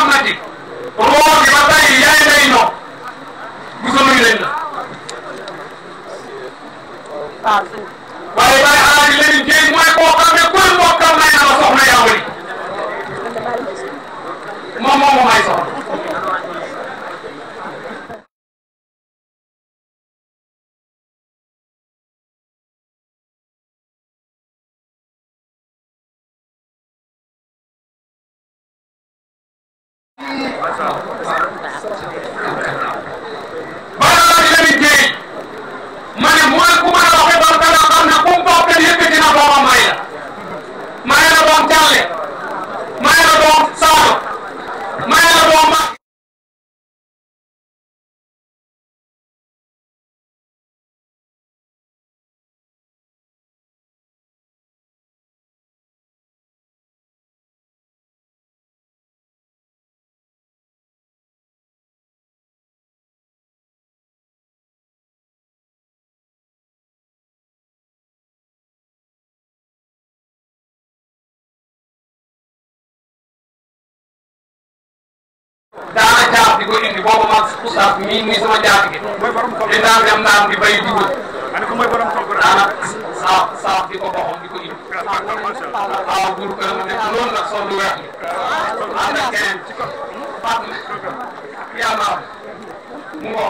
am na ci roo gi ba tey yaay ngay ñëw bu sa nuyu leen la waaye Baye Alaaji Lamine Gueye mooy koo xam ne kuy mbokkam may na la soxna yaa wëri moom moo may soxna Baye Alaaji Lamine Gueye ma ne mooy ku mën a waxee ba nga xam ne ku mu bokk yëkkati na doomam may la doom Jalle may la doom Saalo may la doom ma daana jaaf di ko indi boobu man oustaz mii muy sama jaaf gi di daan dem naan di bay di wut daana saaf di ko boxom di ko indi waaw buur këram nekk loolu nag sol lu weex li am na keneen ci ko Fatma yaa maam mu ngo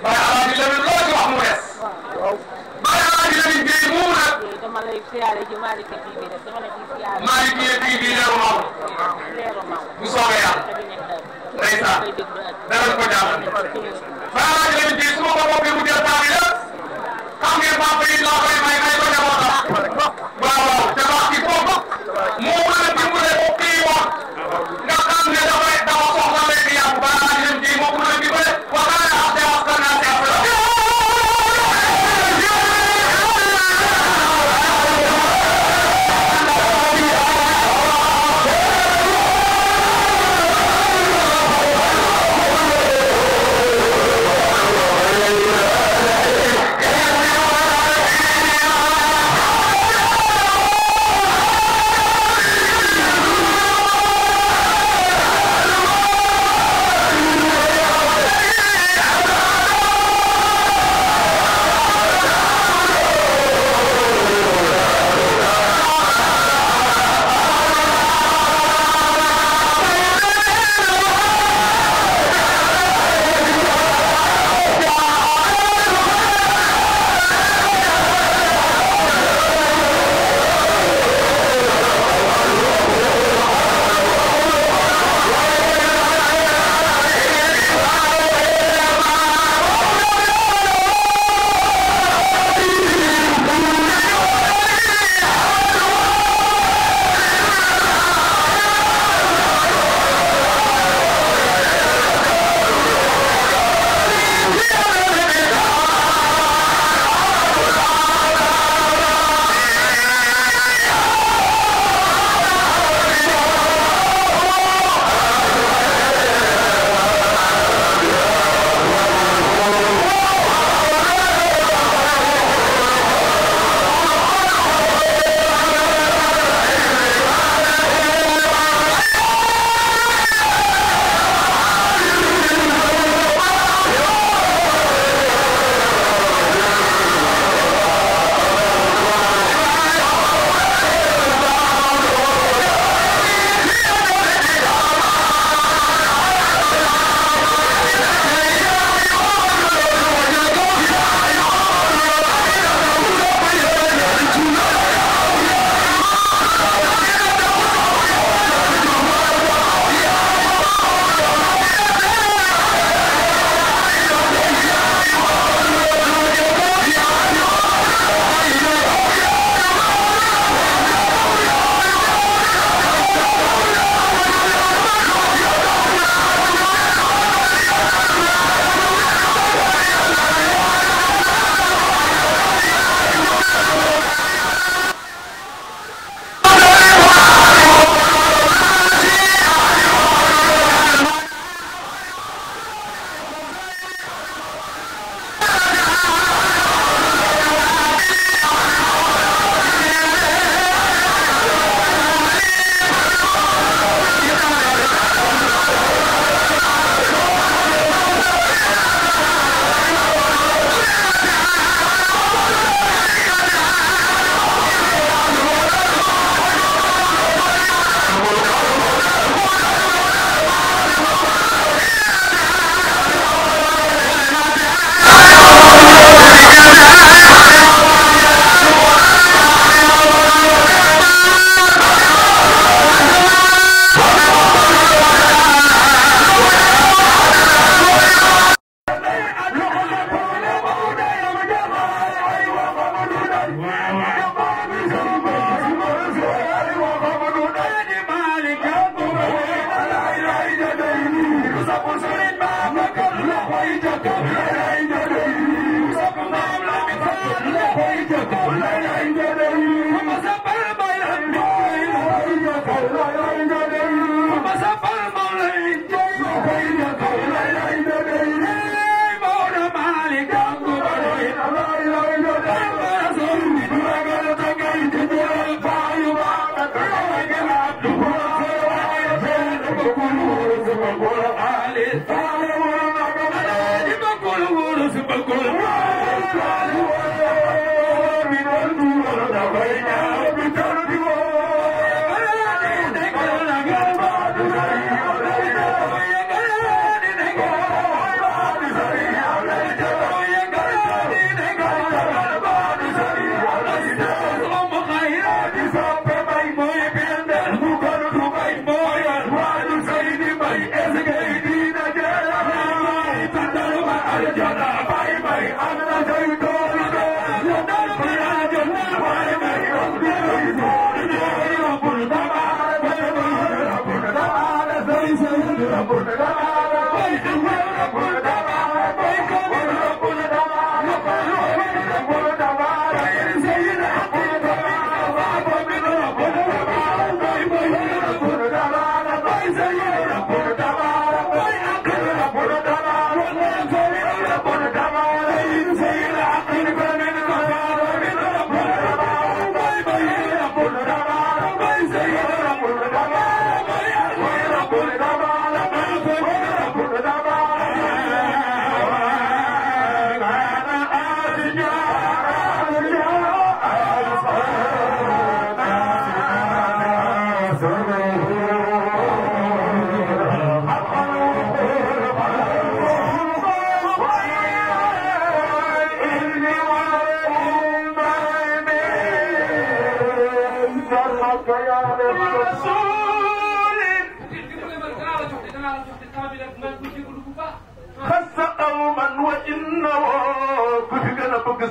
Baye Alaaji Lamine loo ci wax mu des Baye Alaaji Lamine Gueye moomu nag Malikia TV leeru Maodo bu soobee yàlla ndeysaan danañ ko jàllale Baye Alaaji Lamine Gueye su ma ko boppee mu jël temps bi lépp xam ngeen papa yi laa koy may ko njabootam waaw waaw te baax ci foofu moo mën a dimbale ko kii wax nga xam ne dafa soxla lekk yàpp Baye Alaaji Lamine Gueye moo ko mën a dimbale waxaana ak te waxtaan naa si affaire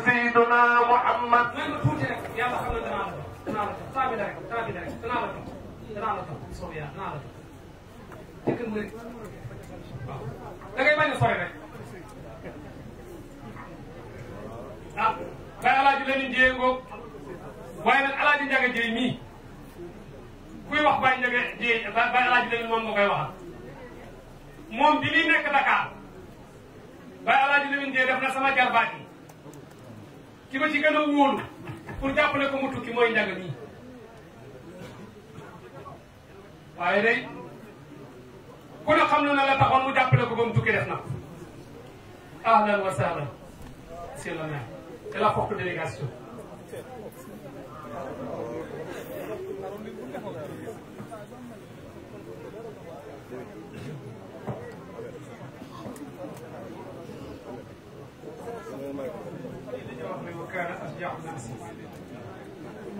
سيدنا محمد dangay bañ a sori rek ah Baye Alaaji Lamine Dieye ngoog waaye nag Alaaji Njaga Dieye mii kuy wax Baye Njaga Dieye Baye Alaaji Lamine moom nga koy waxal moom bi muy nekk Dakar Baye Alaaji Lamine Dieye def na sama jarbaat yi ki ma ci gën a wóolu pour jàppale ko mu tukki mooy Njaga mii waaye day ku ne xam na ne la taxoon mu jàppale ko ba mu tukki def na ko ahlan wa sahlan c'est le maire c'est la forte délégation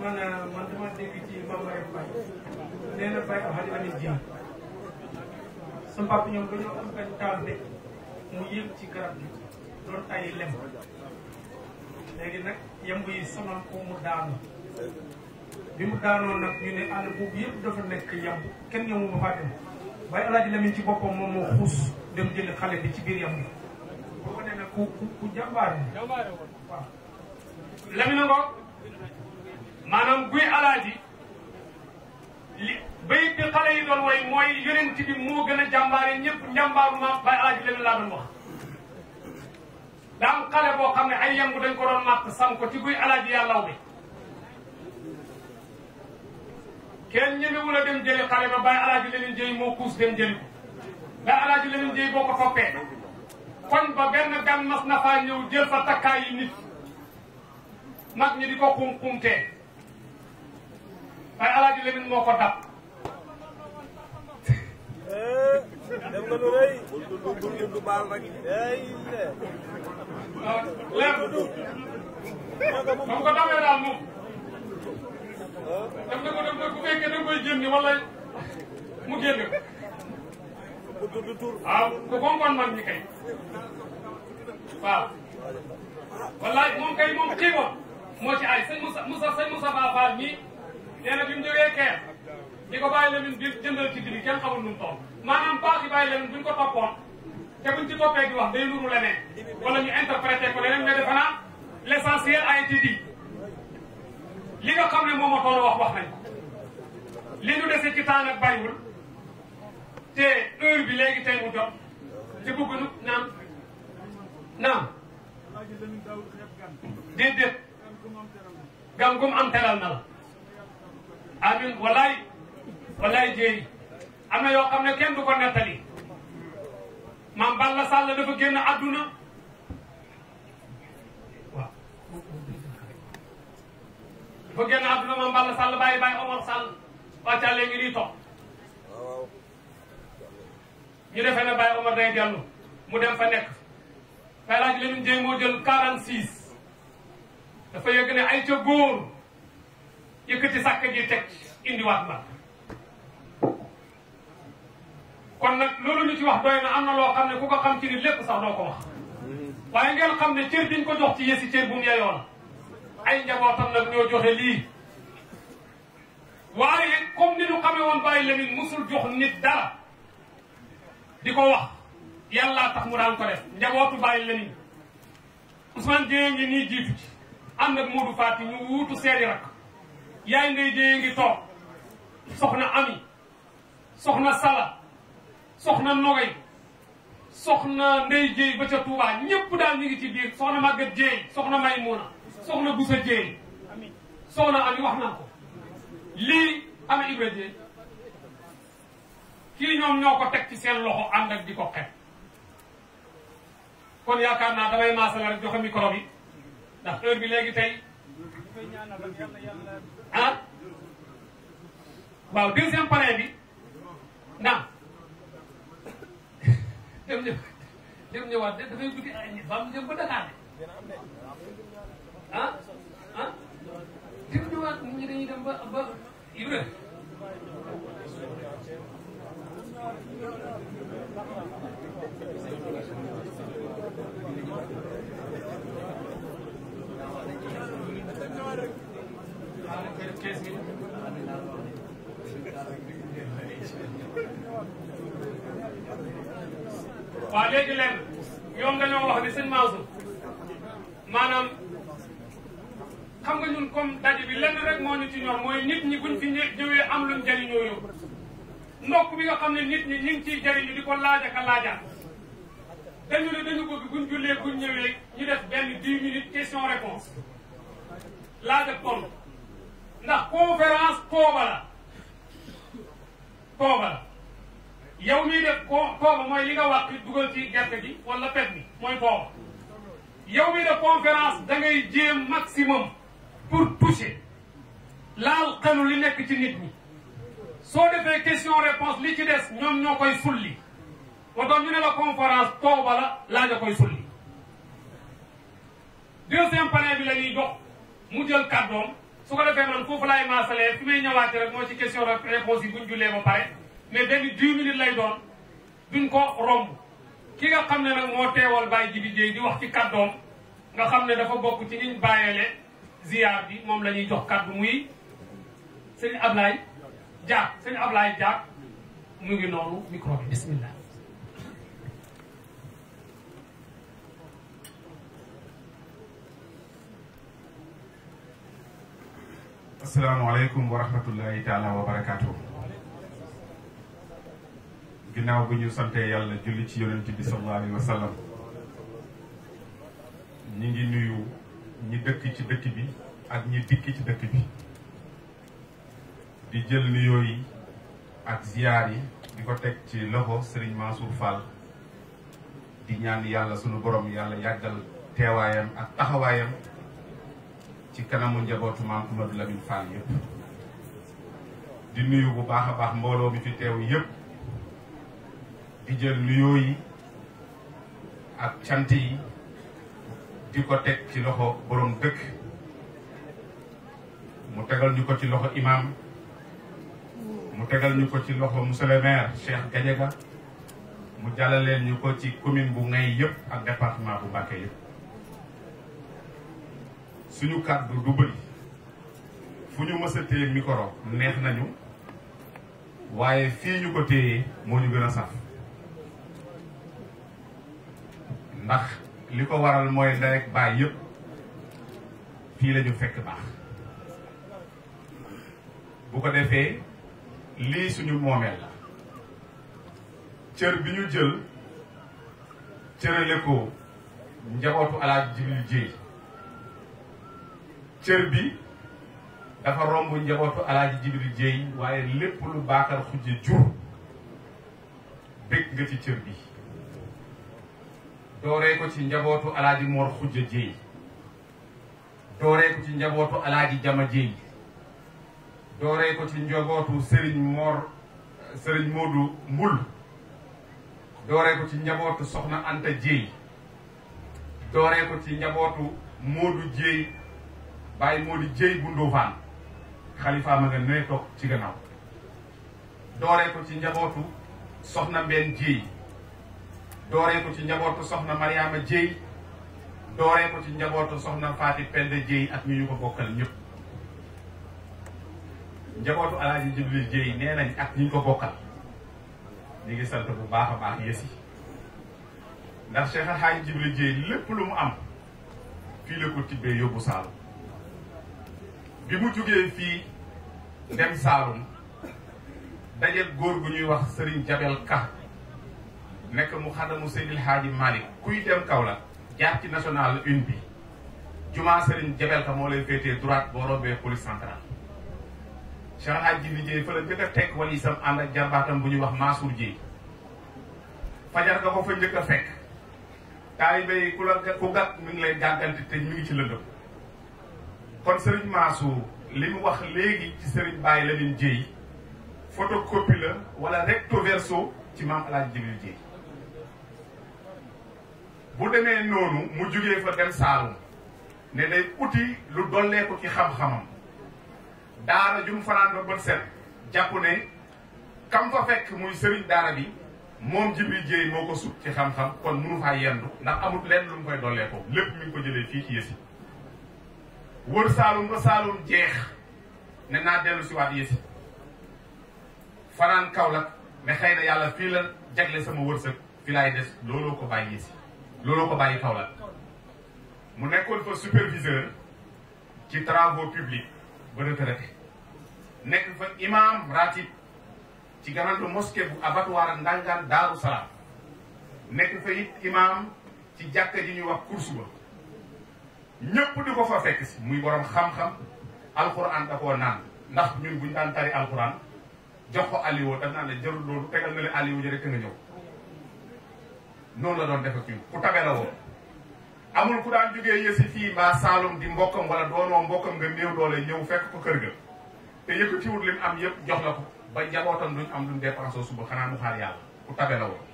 man dama dégg ci Mame Marème Faye nee na Baye Alaaji Lamine Dieye sama papa ñoom dañoo am benn taal de mu yéeg ci garab gi doon ay lem léegi nag yemb yi sonal ko mu daanu bi mu daanoo nag ñu ne àll boobu yëpp dafa nekk yemb kenn ñëwu ma faa dem Baye Alaaji Lamine ci boppam moom moo xuus dem jëli xale bi ci biir yemb bi boo ko nee nag ku jàmbaar ni waaw Lamine ngoog maanaam guy alaaji li bayit bi xale yi doon way mooy yonent bi moo gën a jàmbaare ñëpp njàmbaaru ma Baye Alaaji Lamine laa doon wax daa am xale boo xam ne ay yemb dañ ko doon màtt sam ko ci guy alaaji yàllaw bi kenn ñemewul a dem jëli xale ba Baye Alaaji Lamine Dieye moo kuus dem jëli ko Baye Alaaji Lamine Dieye boo ko toppee koñ ba benn gan mas na faa ñëw jël fa takkaay yi nit mag ñi di ko xum-xumtee Baye Alaaji Lamine moo ko dab dem nga lu rëy du baal rek leer comme ko damee daal moom def na ko dem bu fekkee da nga koy génni wala mu génn waaw ku konkoon mag ñi kay waaw wallaay moom kay moom xiiboon moo ci ay sëñ Moussa Ba Fall mii nee na bi mu jógee Keer di ko Baye Lamine di jëndal ci dibi kenn xamul nu mu toll maanaam baax yi Baye Lamine buñ ko toppoon te buñ ci toppee di wax day nuru leneen wala ñu interprété ko leneen mais defe naa l' essentiel a été dit li nga xam ne moom moo toll wax nañ ko li ñu dese ci temps nag bàyyiwul te heure bi léegi tey mu jot te bëgguñu naam déedéet gan gum am teral na la amin walaay jéeri am na yoo xam ne kenn du ko nettali Mame Balla Sall dafa génn àdduna waaw dafa génn àdduna Mame Balla Sall bàyyi Omar Sall wàccalee ngi nii toog ñu defee ne Baye Omar day dellu mu dem fa nekk Baye Laaji Lamine Dieng moo jël 46 dafa yëg ne ay ca góor yëkkati sàkk ji teg indiwaat ma kon nag loolu ñu ci wax doy na am na loo xam ne ku ko xam ci nit lépp sax doo ko wax waaye ngeen xam ne cër biñ ko jox ci yësi cër bu mu yeyoo la ay njabootam nag ñoo joxe lii waaye comme ni ñu xamee woon Baye Lamine musul jox nit dara di ko wax yàllaa tax mu daan ko def njabootu Baye Lamine Ousmane Dieng ngi nii jiitu ci ànd ak Modou Fati ñu wuutu seeni rak yaay ngay Dieng ngi toog soxna Ami soxna Sala soxna Nogay soxna Ndey Dieng ba ca Touba ñëpp daal ñu ngi ci biir soxna Maguette Dieng soxna Maymouna soxna Boussa Dieng soxna Ami wax naa ko lii Ami Ibra Dieng kii ñoom ñoo ko teg ci seen loxo ànd ak di ko xeeb kon yaakaar naa damay maasala rek joxe micro bi ndax heure bi léegi tey ah waaw deuxième panel bi ndax dem ñëwaat de dafay guddi ay nit ba mu jëm ba Dakar de dem ñëwaat nit ñi dañuy dem ba Ibra waaw léegi leen ñoom dañoo wax ni sëñ Mansour maanaam xam nga ñun comme daje bi lenn rek moo ñu ci ñor mooy nit ñi buñ fi ñëwee am luñ jëriñoo yóbbu ndokk bi nga xam ne nit ñi ñu ngi ciy jëriñu di ko laaj ak a laajaat dañu ne dañu bëgg buñ jullee buñ ñëwee ñu def benn 10 minutes question réponse laaj ak tontu ndax conférence tooba la yow miy def tooba mooy li nga wax dugal ci gerte gi wala pet mi mooy tooba yow miy def conférence da ngay jéem maximum pour toucher laal xelu li nekk ci nit ñi soo defee question réponse li ci des ñoom ñoo koy sulli moo tax ñu ne la conférence tooba la laaj a koy sulli deuxième panel bi la ñuy jox mu jël kàddoom su ko defee man foofu laay maasalee fi may ñëwaate rek moo ci question réponse yi buñ jullee ba pare mais benn 10 minutes lay doon duñ ko romb ki nga xam ne nag moo teewal Baye Djibi Dieye di wax ci kàddoom nga xam ne dafa bokk ci niñ bàyyeele ziar bi moom la ñuy jox kàddu muy sëñ Ablaye Diak sëñ Ablaye Diak mu ngi noonu micro bi bismillah. asalaamaaleykum wa rahmatullahi taala wa barakaatu. ginnaaw bu ñu santee yàlla julli ci yonent bi sallallahu alayhi wa sallam ñi ngi nuyu ñi dëkk ci dëkk bi ak ñi dikk ci dëkk bi di jël nuyoo yi ak ziyaar yi di ko teg ci loxo Serigne Mansour Fall di ñaan yàlla sunu borom yàlla yàggal teewaayam ak taxawaayam ci kanamu njabootu maam Amadou Lamine Fall yëpp di nuyu bu baax a baax mbooloo mi fi teew yëpp di jël nuyoo yi ak cant yi di ko teg ci loxo borom dëkk mu tegal ñu ko ci loxo imam mu tegal ñu ko ci loxo monsieur le maire Cheikh Gadiaga mu jàllaleen ñu ko ci commune bu Ngay yëpp ak département bu Mbacké yëpp suñu kàddu du bëri fu ñu mës a téye micro neex nañu waaye fii ñu ko téye moo ñu gën a saf ndax li ko waral mooy ndey ak baay yëpp fii la ñu fekk baax bu ko defee lii suñu moomeel la cër bi ñu jël cërale ko njabootu Alaaji Jibril Dieye cër bi dafa romb njabootu Alaaji Jibril Dieye waaye lépp lu Bakar Khoudia jur bég nga ci cër bi dooree ko ci njabootu alaaji Mor Xujja Jéey dooree ko ci njabootu alaaji Jama Jéey dooree ko ci njabootu Sëriñ Moodu Mbul dooree ko ci njabootu Soxna Anta Jéey dooree ko ci njabootu Moodu Jéey Baye Moodu Jéey bu Ndofaan xalifa ma nga nee toog ci gannaaw dooree ko ci njabootu Soxna Mbeen Jéey dooree ko ci njabootu Soxna Mariama Jéey dooree ko ci njabootu Soxna Faati Penda Jéey ak ñu ko bokkal ñëpp njabootu alaaji Jibril Jéey nee nañ ak ñu ko bokkal ñu ngi sant bu baax a baax yësi ndax Cheikh Alhaaji Jibril Jéey lépp lu mu am fii la ko tibbee yóbbu Saalum bi mu jugee fii dem Saalum dajeeg góor gu ñuy wax Serigne Jabel Ka nekk mu xadamu Seydil Haaji Malick kuy dem Kaolack jaar ci national 1 bi jumaa Serigne Jabel Ka moo lay féetee droite boo rombee police centrale Cheikh Alhaaji Jibril Jéey fa la njëkk a teg walisam ànd ak jarbaatam bu ñuy wax Mansour Jéey fajar nga ko fa njëkk a fekk taalibe yi ku gàtt mi ngi lay gàgganti te mi ngi ci lëndëm kon Serigne Mansour li mu wax léegi ci Serigne Baye Lamine Jéey photocopie la wala recto verso ci maam Alaaji Jibril Jéey bu demee noonu mu jugee fa dem Saalum ne day uti lu dollee ko ci xam-xamam daara jum fanaan ba bët set jàpp ne kam fa fekk muy Serigne daara bi moom Jibril Jéey moo ko sut ci xam-xam kon munu faa yendu ndax amut lenn lu mu koy dollee ko lépp mi ngi ko jëlee fii ci yësi wër Saalum ba Saalum jeex ne naa dellu si waat yësi fanaan Kaolack ne xëy na yàlla fii la jagle sama wërsëg fi laay des looloo ko bàyyi yësi looloo ko bàyyi Kaolack mu nekkoon fa superviseur ci travaux publics ba retraité nekk fa imam ratib ci grande mosquée bu abattoir Ndangaan Daaru Salaam nekk fa it imam ci jàkka ji ñuy wax kursu ba ñëpp di ko fa fekk si muy borom xam-xam alxuraan da koo naan ndax ñun buñu daan tari alxuraan jox ko alliwo daf naan la jarul loolu tegal na le alliwo ji rek nga ñëw noonu la doon def ak ñun ku tabe la woon amul ku daan jógee yësi fii mbaa Saalum di mbokkam wala doonoo mbokkam nga néew doole ñëw fekk ko kër ga te yëkkatiwut lim am yëpp jox la ko ba njabootam duñ am duñ dépensé suba xanaa mu xaar yàlla ku tabe la woon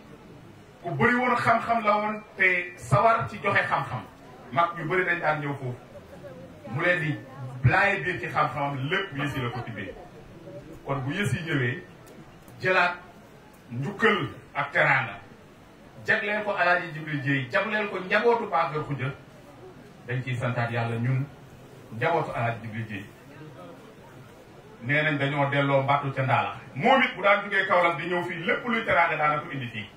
ku bëri woon xam-xam la woon te sawar ci joxe xam-xam mag ñu bëri dañ daan ñëw foofu mu leen di blaaye biir ci xam-xamam lépp yësi la ko tibbee kon bu yësi ñëwee jëlaat njukkal ak teraanga jagleel ko Alaaji Jibril Jéey jagleel ko njabootu Baakar Xujja dañ ciy santaat yàlla ñun njabootu Alaaji Jibril Jéey nee nañ dañoo delloo mbattu ca ndaala moom it bu daan jógee Kaolack di ñëw fii lépp luy teraanga daana ko indi fii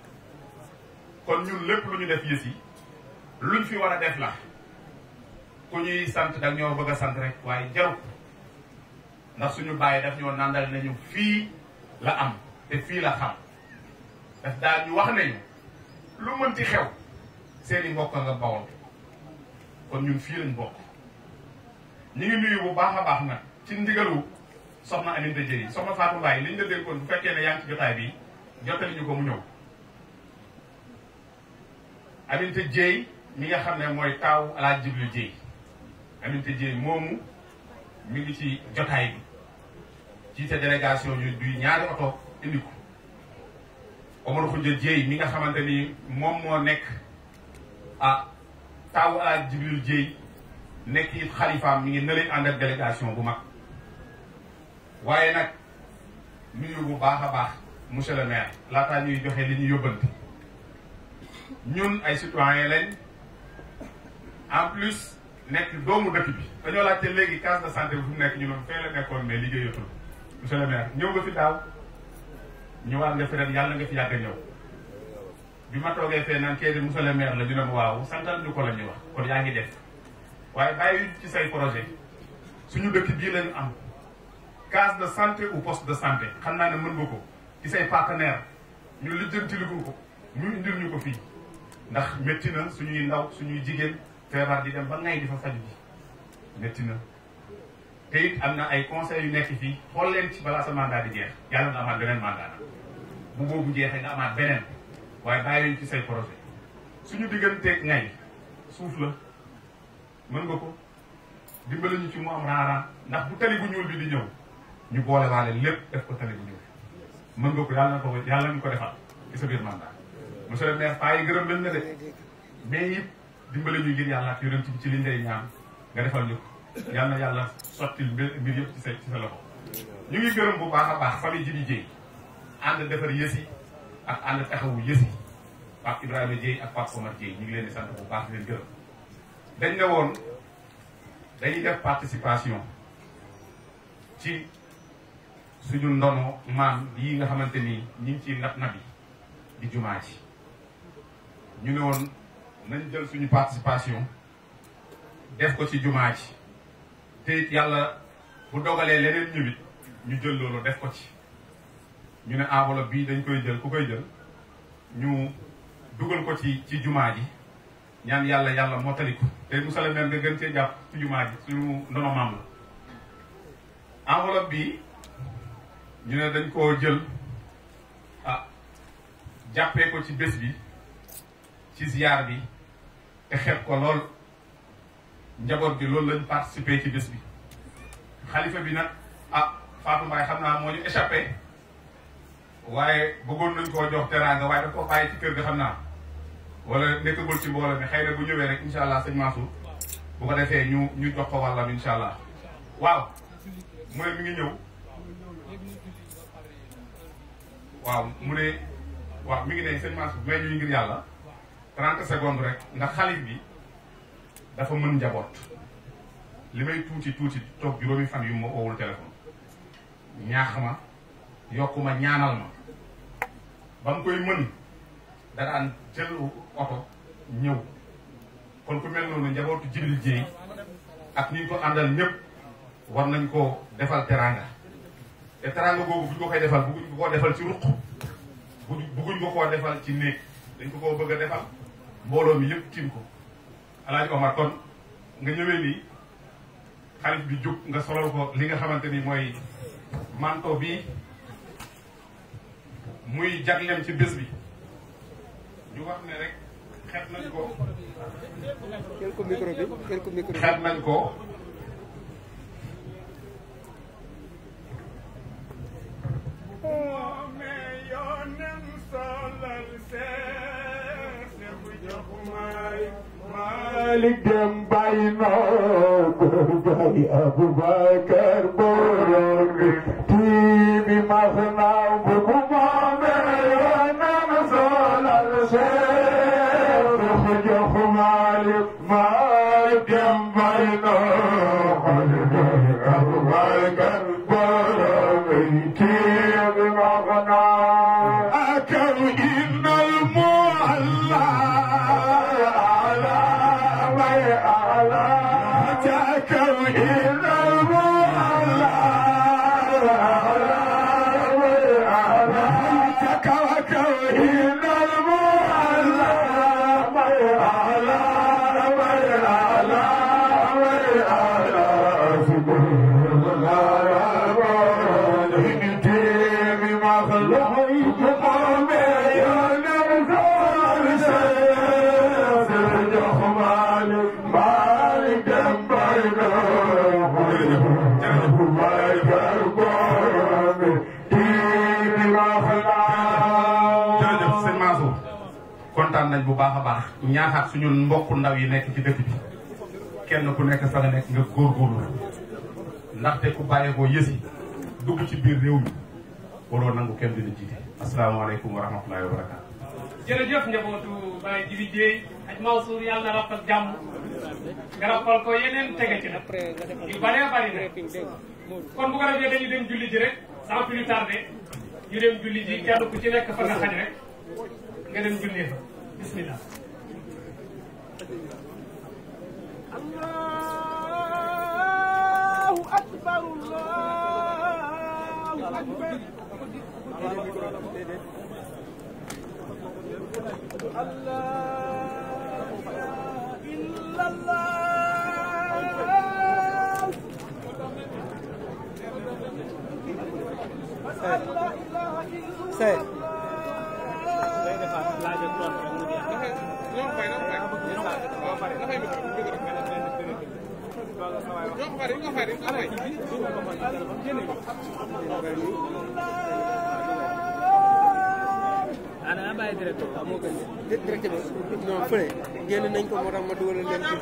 kon ñun lépp lu ñu def yësi luñ fi war a def la ku ñuy sant dag ñoo bëgg a sant rek waaye jarut ndax suñu bàyyi daf ñoo nandal nañu fii la am te fii la xam daf daal ñu wax nañu lu mënti xew seeni mbokk nga bawol kon ñun fii lañ bokk ñu ngi nuyu bu baax a baax nag ci ndigalu soxna Aminata Jéey soxna Fatou Mbaye liñ la déggoon bu fekkee ne yaa ngi ci jotaay bi jottali ñu ko mu ñëw Aminata Jéey mi nga xam ne mooy taaw Alaaji Jibril Jéey Aminata Jéey moomu mi ngi ci jotaay bi ci sa délégation yu duy ñaari oto indi ko Omar Khoudia Jéey mi nga xamante ni moom moo nekk taawu Alaaji Jibril Jéey nekk it xalifaam mi ngi ne leen ànd ak délégation bu mag waaye nag nuyu bu baax a baax monsieur le maire laataa ñuy joxe li ñu yóbbante ñun ay citoyen lañ en plus nekk doomu dëkk bi dañoo laajte léegi case de santé bi fu mu nekk ñu doon fee la nekkoon mais liggéeyatul monsieur le maire ñëw nga fi daaw ñëwaat nga fi ren yàlla nga fi yàgg a ñëw bi ma toogee fee naan kee di monsieur le maire la ñu ne ma waaw santal ñu ko la ñuy wax kon yaa ngi def waaye bàyyi ci say projet suñu dëkk bii lañu am case de santé ou poste de santé xam naa ne mën nga ko ci say partenaire ñu lijjantiliku ko ñu indil ñu ko fii ndax métti na suñuy ndaw suñuy jigéen feebar di dem ba ngay di fa faju ji métti na te it am na ay conseils yu nekk fii xool leen ci balaa sa mandat di jeex yàlla nga amaat beneen mandat nag bu boobu jeexee nga amaat beneen waaye bàyyi ci say projet suñu digganteeg ngay suuf la mën nga ko dimbali ñu ci mu am raaraan ndax bu tali bu ñuul bi di ñëw ñu boole waale lépp def ko tali bu ñuul mën nga ko yàlla nañu ko defal ci sa biir mandat monsieur le maire paa yi gërëm lañ la de mais it dimbali ñu ngir yàlla ak yonent bi ci liñ lay ñaan nga defal ñu ko yàlla na yàlla sottil mbir yëpp ci sa loxo ñu ngi gërëm bu baax a baax famille Djibi Dieye ànd defar yësi ak ànd taxawu yësi Pape Ibrahima Dieye ak Pape Omar Dieye ñu ngi leen di sant bu baax di leen gërëm dañ ne woon dañuy def participation ci suñu ndono maam yi nga xamante ni ñu ngi ci nab yi di jumaa ji ñu ne woon nañ jël suñu participation def ko ci jumaa ji te it yàlla bu dogalee leneen ñëwit ñu jël loolu def ko ci ñu ne enveloppe bii dañ koy jël ku koy jël ñu dugal ko ci jumaa ji ñaan yàlla mottali ko te monsieur le maire nga gën cee jàpp ci jumaa ji suñu ndono maam la enveloppe bii ñu ne dañ koo jël jàppee ko ci bés bi ci ziar bi te xeeb ko lool njaboot bi loolu lañ participé ci bés bi xalifa bi nag Fatou Mbaye xam naa moo ñu échappé waaye bëggoon nañ koo jox teraanga waaye daf ko bàyyi ci kër ga xam naa wala nekkagul ci mbooloo mi xëy na bu ñëwee rek incha allah sëñ Mansour bu ko defee ñu jox ko wàllam incha allah waaw mu ne mi ngi ñëw waaw mu ne waaw mi ngi ne sëñ Mansour may ñuy ngir yàlla 30 secondes rek ndax xalif bi dafa mën njaboot li may tuuti toog juróomi fan yu ma oowul téléphone ñaax ma yokku ma ñaanal ma ba mu koy mën da daan jël oto ñëw kon ku mel noonu njabootu Jibril Dieye ak ñi ko àndal ñëpp war nañ ko defal teranga te teranga boobu buñ ko koy defal bugguñ ko koo defal ci ruq bugguñ ko koo defal ci néeg dañ ko koo bëgg a defal mbooloo mi yëpp tiim ko Alaaji Omar kon nga ñëwee nii xalif bi jóg nga solal ko li nga xamante ni mooy manto bi muy jagleem ci bés bi ñu wax ne rek xeet nañ ko xeet nañ ko Malik dem bàyyi noo góorgóorlu Aboubacar borom tiibi mas naaw bu mu moomee yoonam solal Cheikh jox Malik dem bàyyi noo góorgóorlu Aboubacar borom tiibi mas naaw akaw innal mu'alla kontaan nañ bu baax a baax ñaaxaat suñu mbokku ndaw yi nekk ci dëkk bi kenn ku nekk fa nga nekk nga góorgóorlu ndaxte ku bàyyeekoo yësi dugg ci biir réew mi waroo nangu kenn dina jiite asalaamaaleykum wa rahmatullahi wa barakaatu. jërëjëf njabootu Baye Djibi Dieye ak Mansour yàlla na rafet jàmm nga rafal ko yeneen tege ci nag yu bëree bëri na kon bu ko defee dañu dem julli ji rek sans plus tarder ñu dem julli ji kenn ku ci nekk fa nga xaj rek nga dem julli fa bismillah. Allahu akbar Allahu akbar Allah illallah ana bàyyi direct moo gën direct bi non fële génn nañ ko moo tax ma dugalal leen ci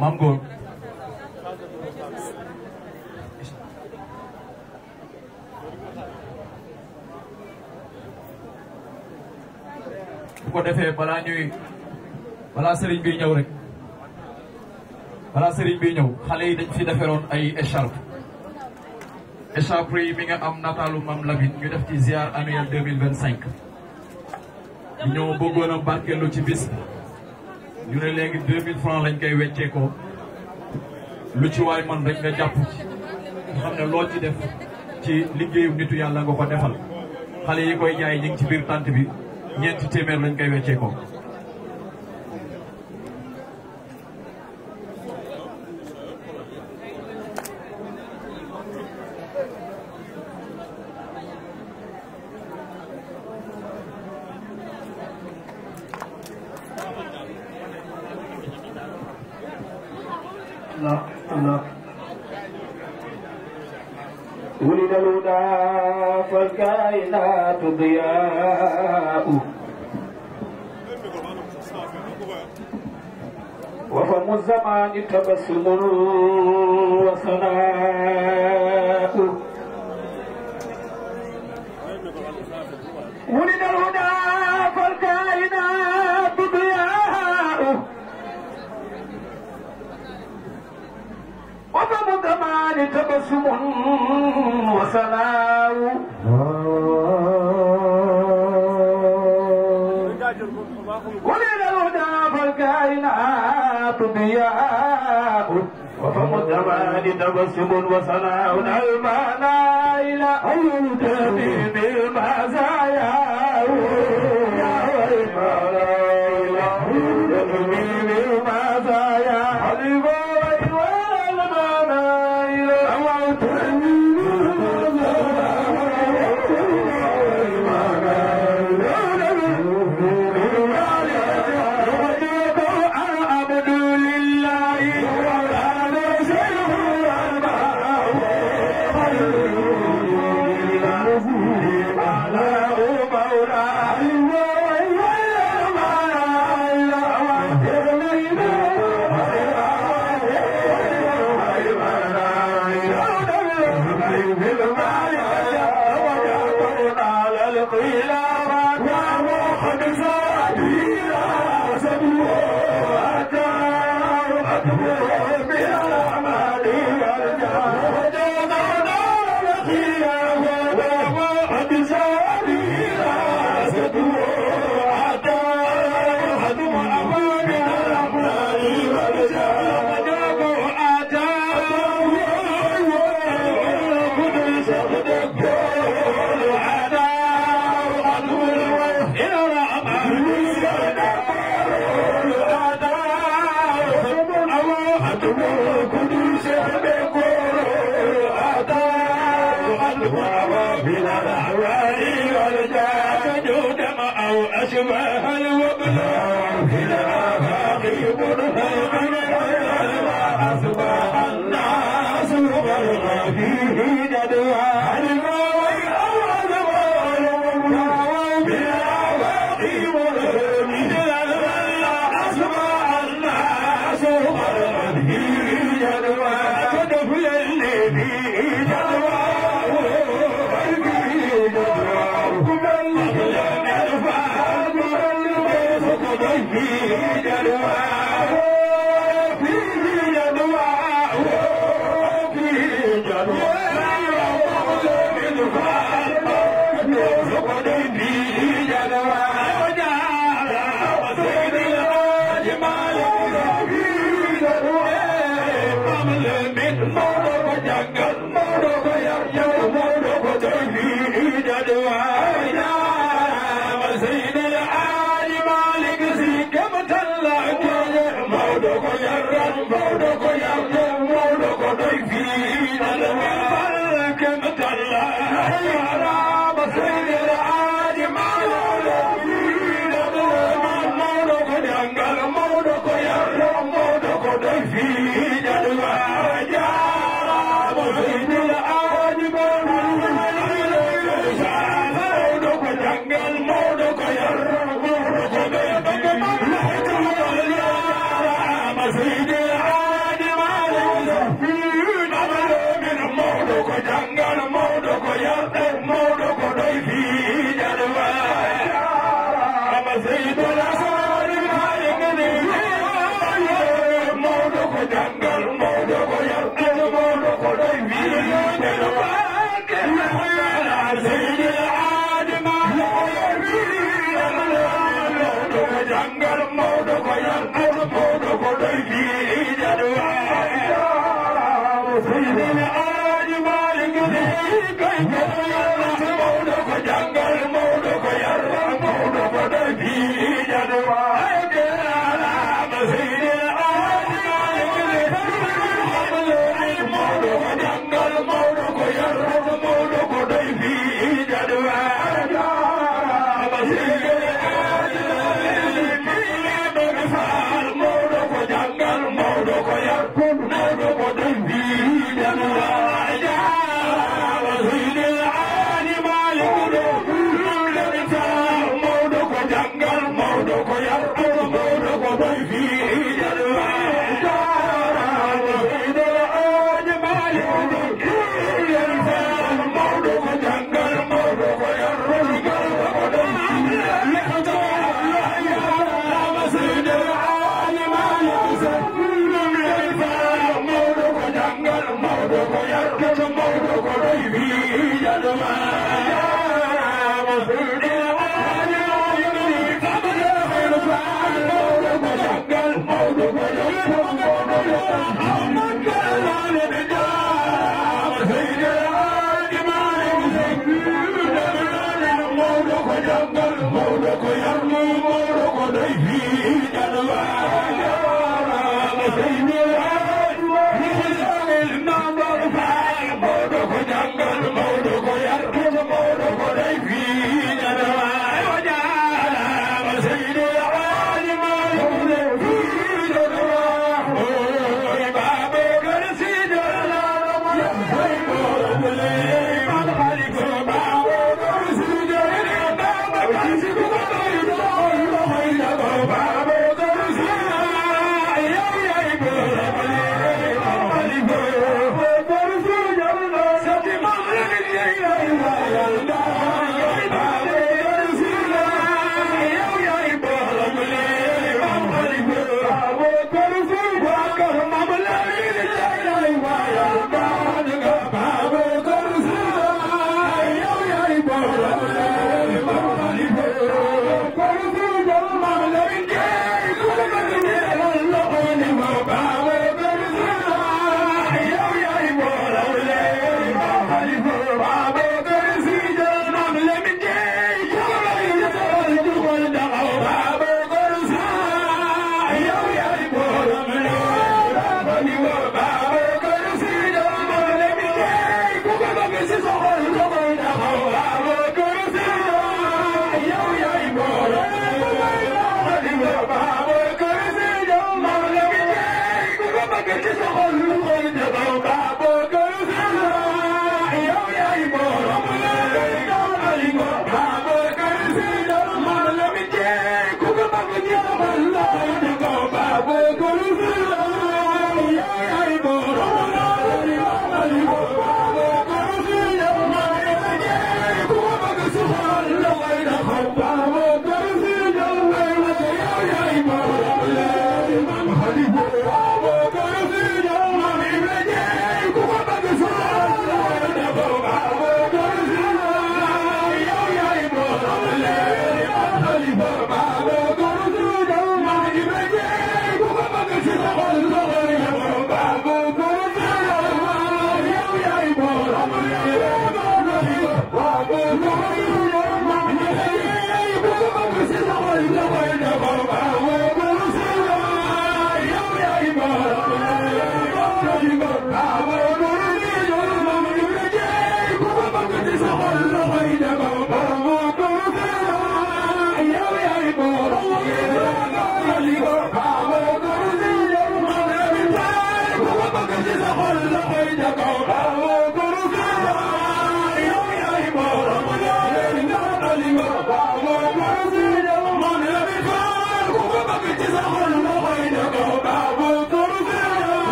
Maam Góor bu ko defee balaa sëriñ bi ñëw rek xale yi dañ fi deferoon ay écharpe yi mi nga am nataalu Mam Lamine ñu def ci ziar annuel 2025 ñoo bëggoon a barkeelu ci bis ñu ne léegi 2000 francs lañ koy wecceekoo lu ci waay man rek nga jàpp ci nga xam ne loo ci def ci liggéeyu nitu yàlla nga ko defal xale yi koy jaay ñu ngi ci biir tànt bi ñeenti téeméer lañ koy wecceekoo ولد الهدى فالكائنات ضياء وفم الزمان تبسم وثناء ولد الهدى فالكائنات ضياء وفم الزمان تبسم وثناء ولد الهدى فالكائنات ضياء وفم الزمان تبسم وثناء المنايل أين تبيب المزايا يا المنايل أين تبيب المزايا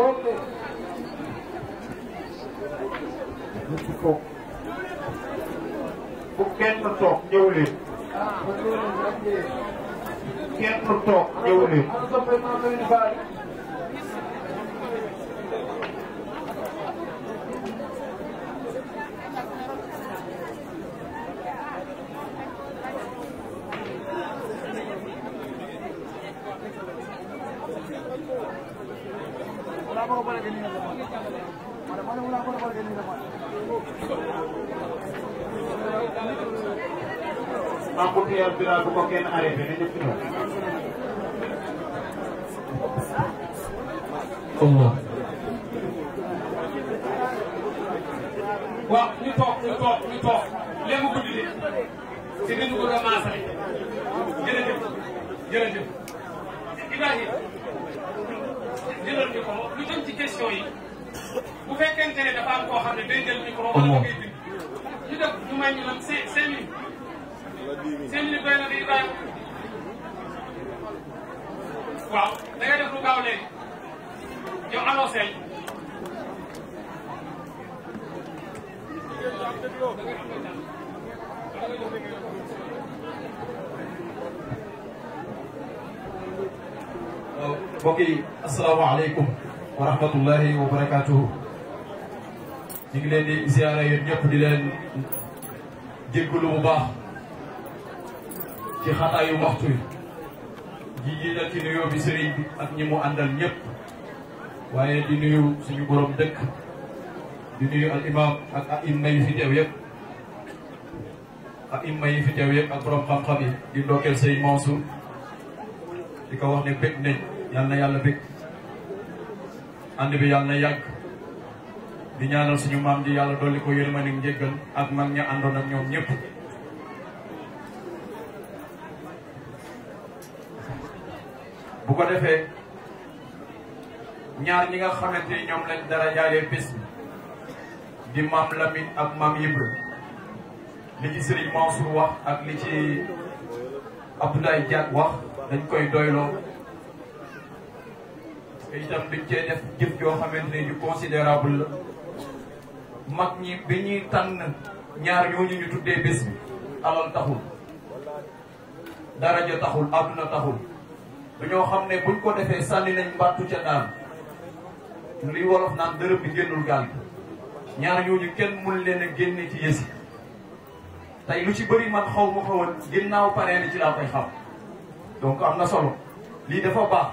Bye. kenn toog ñëw leen. embouteillage bi daal bu ko kenn arrêté na ñëpp ñëw. waaw ñu toog léegi mu guddi de te dañu bëgg a maasale jërëjëf Ibrahima jëlal ñu ko lu jëm ci question yi bu fekkente ne dafa am koo xam ne day jël micro wala da ngay bind ñu def ñu may ñu lam 5 minutes 5 minutes doy na di Ibrahima waaw da ngay def lu gaaw léegi yow annoncé mbokk yi asalaamaaleykum wa rahmatullahi wa barakaatuhu. ñu ngi leen di ziara yéen ñëpp di leen jéggalu bu baax ci xataayu waxtu yi ji jiital ci nuyoo bi sëriñ bi ak ñi mu àndal ñëpp waaye di nuyu suñu borom dëkk di nuyu al imam ak aimma yi fi teew yëpp ak borom xam-xam yi di ndokkeel sëriñ Mansour di ko wax ne bég nañ yal na yàlla bég ànd bi yàlla na yàgg di ñaanal suñu maam ji yàlla dolli ko yërmande ak njéggal ak mag ña àndoon ak ñoom ñëpp. bu ko defee ñaar ñi nga xamante ni ñoom lañ dara jaaree bés bi di maam Lamine ak maam Ibra li ci Serigne Mansour wax ak li ci Abdoulaye Diak wax dañ koy doyloo te itam dañ cee def jëf joo xamante ne ju considérable la mag ñi bi ñuy tànn ñaar ñooñu ñu tuddee bés bi alal taxul daraja taxul àdduna taxul dañoo xam ne buñ ko defee sànni nañ mbattu ca daan li wolof naan dërëm bi génnul gaal bi ñaar ñooñu kenn mun leen a génne ci yësi tey lu ci bëri man xaw ma xawoon ginnaaw paree ni ci laa koy xam donc am na solo lii dafa baax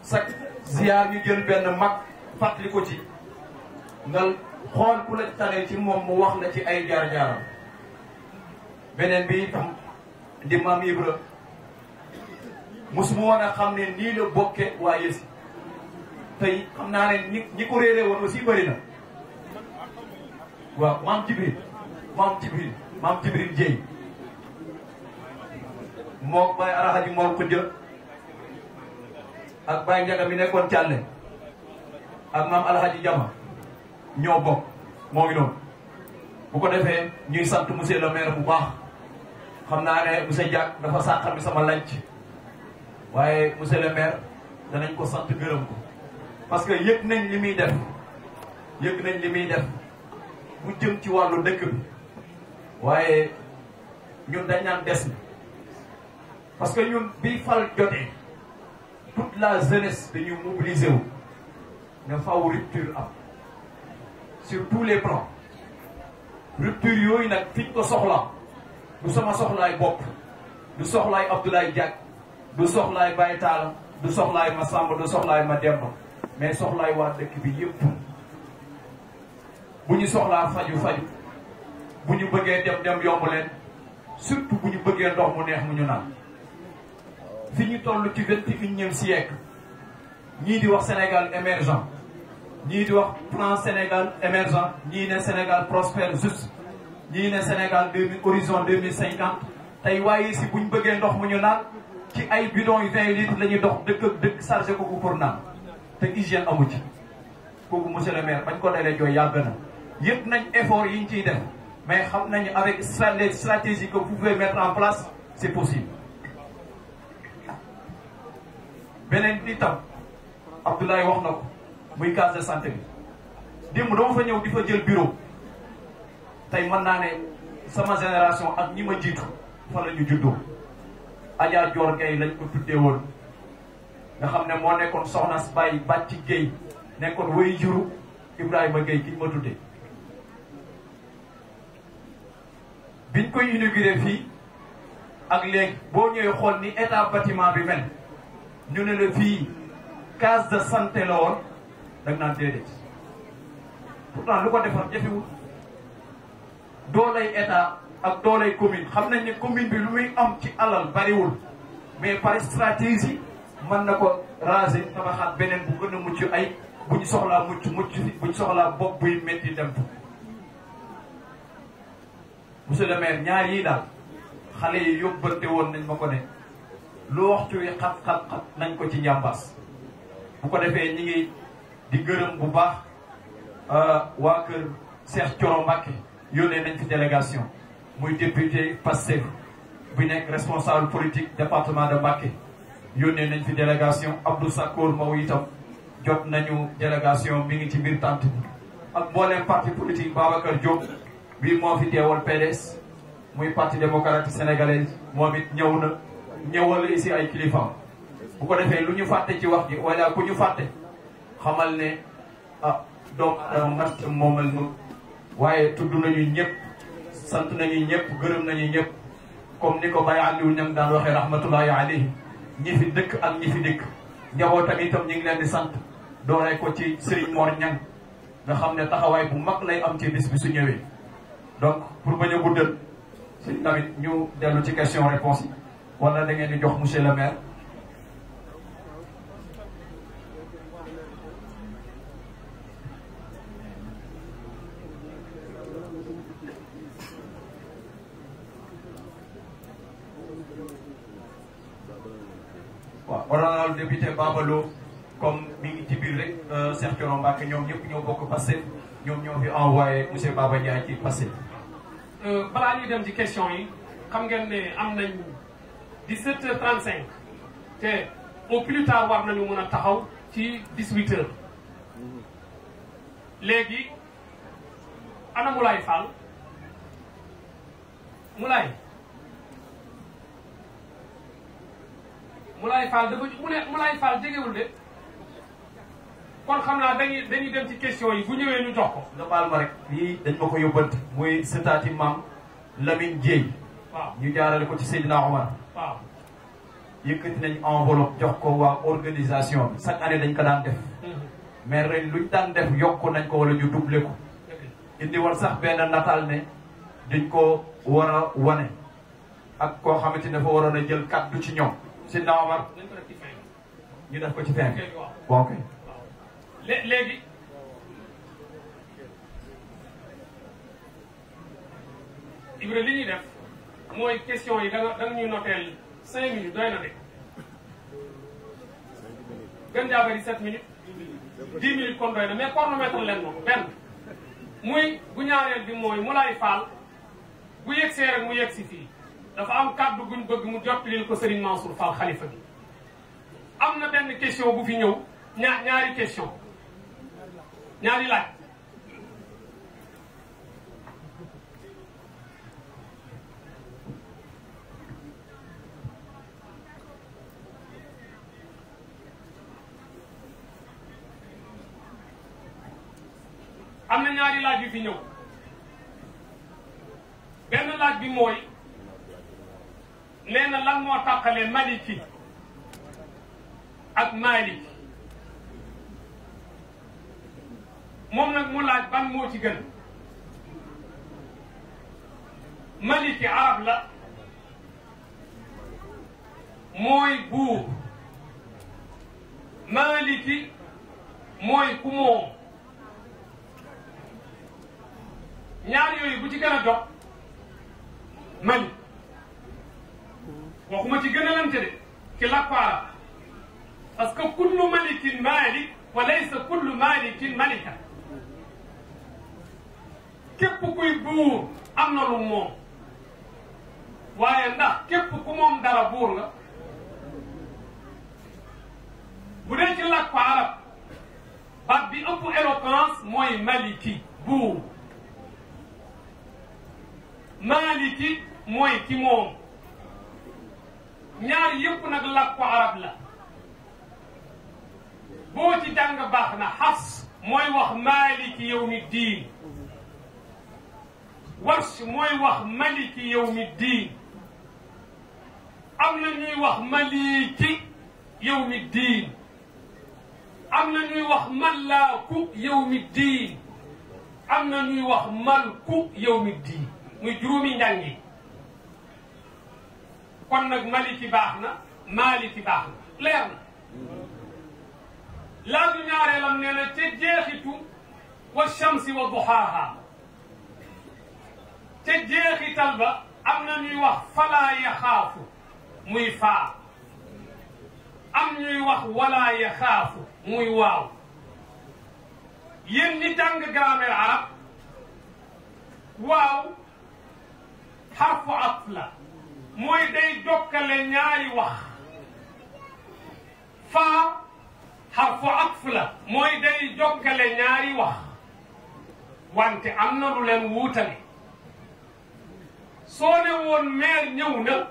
chaque ziar ñu jël benn mag fàttali ko ci nga xool ku la tane ci moom mu wax la ci ay jaar-jaaram beneen bi itam di maam Ibra mosuma woon a xam ne nii la bokke waa yësi tey xam naa ne ñi ko réeree woon aussi bëri na waaw maam Jibril Jéy moo Baye Alhaji Mor ko jël ak Baye Njaga mi nekkoon Càlle ak maam Alhaji Jama ñoo bokk moo ngi noonu bu ko defee ñuy sant monsieur le maire bu baax xam naa ne monsieur Diak dafa sàqal mi sama lanc waaye monsieur le maire danañ ko sant gërëm ko parce que yëg nañ li muy def mu jëm ci wàllu dëkk bi waaye ñun dañ naan des na parce que ñun bi fal jotee toute la jeunesse dañuy mobiliser wu ne faw rupture am sur tous les plans rupture yooyu nag fiñ ko soxla du sama soxlaay bopp du soxlaay Abdoulaye Diak du soxlaay Baye Talla du soxlaay ma Samba du soxlaay ma Demba mais soxlaay waa dëkk bi yëpp bu ñu soxlaa faju bu ñu bëggee dem yomb leen surtout bu ñu bëggee ndox mu neex mu ñu naan fi ñu toll ci 21e siècle ñii di wax Sénégal émergent ñii di wax plan Sénégal émergent ñii ne Sénégal prospère juste ñii ne Sénégal horizon 2050 tey waaye si bu ñu bëggee ndox mu ñu naan ci ay bidons yu 20 litres la ñuy dox dëkk ak dëkk chargé ko pour naan te hygiène amu ci kooku monsieur le maire bañ ko dalee jooy yàgg na yëpp nañ effort yi ñu ciy def mais xam nañu avec les stratégies que vous pouvez mettre en place c'est possible. beneen itam Abdoulaye wax na ko muy case de santé bi démb dama fa ñëw di fa jël bureau tey mën naa ne sama génération ak ñi ma jiitu fa la ñu juddoo Adja Dior Gueye lañ ko tuddee woon nga xam ne moo nekkoon soxna Baye Bàcci Gueye nekkoon way juru Ibrahima Gueye ki ñu ma tuddee biñ koy inauguré fii ak léegi boo ñëwee xool ni état bâtiment bi mel ñu ne la fii case de santé la woon da nga naan déedéet pourtant lu ko defar jafewul doolay état ak doolay commune xam nañ ne commune bi lu muy am ci alal bariwul mais par stratégie mën na ko raser tabaxaat beneen bu gën a mucc ay bu ñu soxlaa mucc bu ñu soxlaa bopp buy métti dem fa. monsieur le maire ñaar yii daal xale yi yóbbante woon nañ ma ko ne lu waxtu wi xat-xat-xat nañ ko ci njàmbaas bu ko defee ñi ngi di gërëm bu baax waa kër Cheikh Thioro Mbacké yónnee nañ fi délégation muy député Pastef bu nekk responsable politique département de Mbacké yónnee nañ fi délégation Abdou Sakour Mbow itam jot nañu délégation mi ngi ci biir tànt bi ak mbooleem parti politique Babacar Diop bii moo fi teewal PDS muy parti démocratique sénégalais moom it ñëw na ñëwal ici ay kilifaam bu ko defee lu ñu fàtte ci wax ji wala ku ñu fàtte xamal ne donc mat moomal nu waaye tudd nañu ñëpp sant nañu ñëpp gërëm nañu ñëpp comme ni ko Baye Aliou Niang daan waxee rahmatullahi alayhi ñi fi dëkk ak ñi fi dëkk njabootam itam ñu ngi leen di sant dooree ko ci Serigne Mor Niang nga xam ne taxawaay bu mag lay am ci bis bi su ñëwee donc pour bañ a guddal si tamit ñu dellu ci question réponse yi wala da ngeen di jox monsieur le maire. waaw honorable député Babalo comme mi ngi ci biir rek Cheikh Thioro Mbacké ñoom ñëpp ñoo bokk Pastef ñoom ñoo fi envoyé monsieur Baba Ndiaye ci Pastef. balaa ñuy dem ci question yi xam ngeen ne am nañ 17h35 te au plus tard war nañu mën a taxaw ci 18h léegi ana Moulay Fall Moulay Fall dafa Moulay Fall jegewul de kon xam naa dañuy dem ci question yi bu ñëwee ñu jox ko. nga baal ma rek lii dañ ma ko yóbbante muy sëtaati maam Lamine Dieye. waaw ñu jaarale ko ci Seydina Omar. waaw yëkkati nañ enveloppe jox ko waa organisation bi chaque année dañ ko daan def. mais ren luñ daan def yokk nañ ko wala ñu doublé ko. indi woon sax benn nataal ne dañ ko war a wane ak koo xamante ne dafa waroon a jël kàddu ci ñoom. Seydina Omar ñu def ko ci fin bi. bon ok. léegi Ibra li ñuy def mooy question yi da nga ñuy noteel 5 minutes doy na de gën jaa bëri 7 minutes 10 minutes kon doy na mais chronomètre leen moom benn muy bu ñaareel bi mooy Moulay Fall bu yegsee rek mu yegsi fii dafa am kàddu guñ bëgg mu jottalil ko Serigne Mansour Fall xalifa bi am na benn question bu fi ñëw ñaari question ñaari laaj am na ñaari laaj yu fi ñëw benn laaj bi mooy nee na lan moo tàqale Maliki ak Maliki moom nag mu laaj ban moo ci gën Maliki arab la mooy buur Maliki mooy ku moom ñaar yooyu bu ci gën a jox Mali waxuma ci gën a lante de ci làkku arab parce que kullu malikin malik wa laysa kullu malikin malika képp kuy buur am na lu moom waaye ndax képp ku moom dara buur nga bu dee ci làkku arab baat bi ëpp éloquence mooy maliki buur maliki mooy ki moom yépp nag làkku arab la boo ci jàng baax na. Hafs mooy wax maliki yawmi diin, Warsh mooy wax maliki yawmi diin, am na ñuy wax maliki yawmi diin, am na ñuy wax malaaku yawmi diin, am na ñuy wax malku yawmi diin, muy juróomi njàngi. kon nag maliki baax na, maliki baax na, leer na. laaju ñaareelam nee na ca jeexitu wa shamsi wa duhaaha, ca jeexital ba am na ñuy wax falaa yaxaafu muy faa, am ñuy wax walaa yaxaafu muy waaw. yéen ñi jàng grammaire arab waaw xarfu atf la mooy day jokkale ñaari wax. faa xarfu atf la mooy day jokkale ñaari wax, wante am na lu leen wuutale. soo ne woon meer ñëw na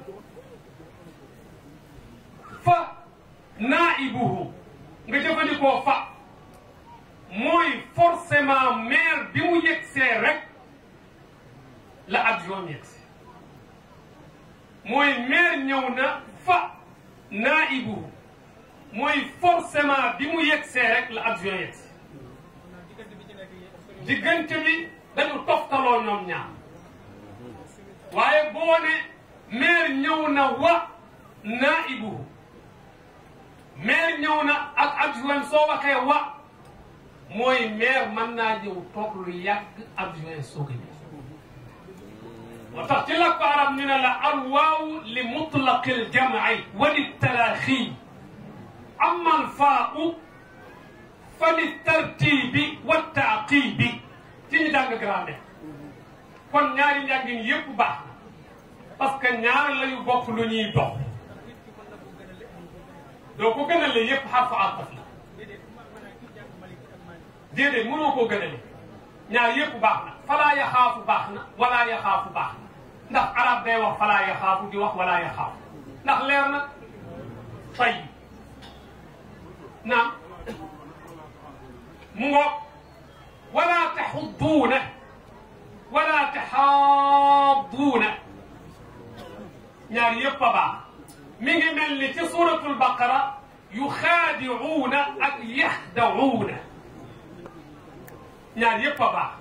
fa naibuhu nga jëfandikoo fa mooy forcément meer bi mu yegsee rek la adjoint yegsi. mooy meer ñëw na fa naibuhu mooy forcément bi mu yegsee rek la adjoint yegsi. diggante bi dañu toftaloo ñoom ñaar. waaye boo ne meer ñëw na wa naibuhu, meer ñëw na ak adjoint soo waxee wa mooy meer mën naa ñëw toog lu yàgg adjoint soog a ñëw. moo tax ci làkku arab ñu ne la alwaawu li mutlaqil jam'i wa li talaaxi, amma alfaa'u fa li tartibi wa taaqibi. ci ñu jàng grammaire kon ñaari njàngin yépp baax na parce que ñaar lañu bokk lu ñuy dox. doo ko gënale yépp xarfu ataf la, déedéet mënoo koo gënale. ñaar yépp baax na. falaa yaxaafu baax na, walaa yaxaafu baax na, ndax arab day wax falaa yaxaafu di wax walaa yaxaafu, ndax leer na. tay naam mu ngoog walaa taxudduuna wala taxaadduuna, ñaar yépp a baax. mi ngi mel ni ci suratul baqara yuxaadicuuna ak yaxdauuna, ñaar yépp a baax.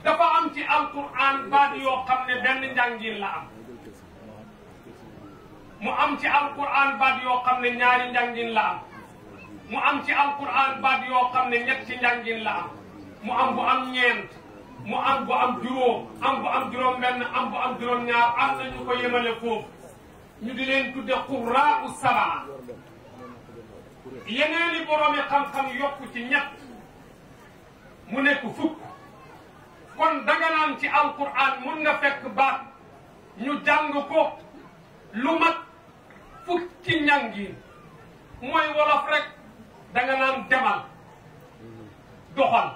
dafa am ci alquran baat yoo xam ne benn njàngin la am, mu am ci alquran baat yoo xam ne ñaari njàngin la am, mu am ci alquran baat yoo xam ne ñetti njàngin la am, mu am bu am ñeent, mu am bu am juróom, am bu am juróom benn, am bu am juróom ñaar. am na ñu ko yemale foofu ñu di leen tudde qurraa'u sabaa. yeneeni boroomi xam-xam yokku ci ñett mu nekk fukk. kon danga naan ci alquran mun nga fekk baat ñu jàng ko lu mat fukki njàngin. mooy wolof rek danga naan demal, doxal,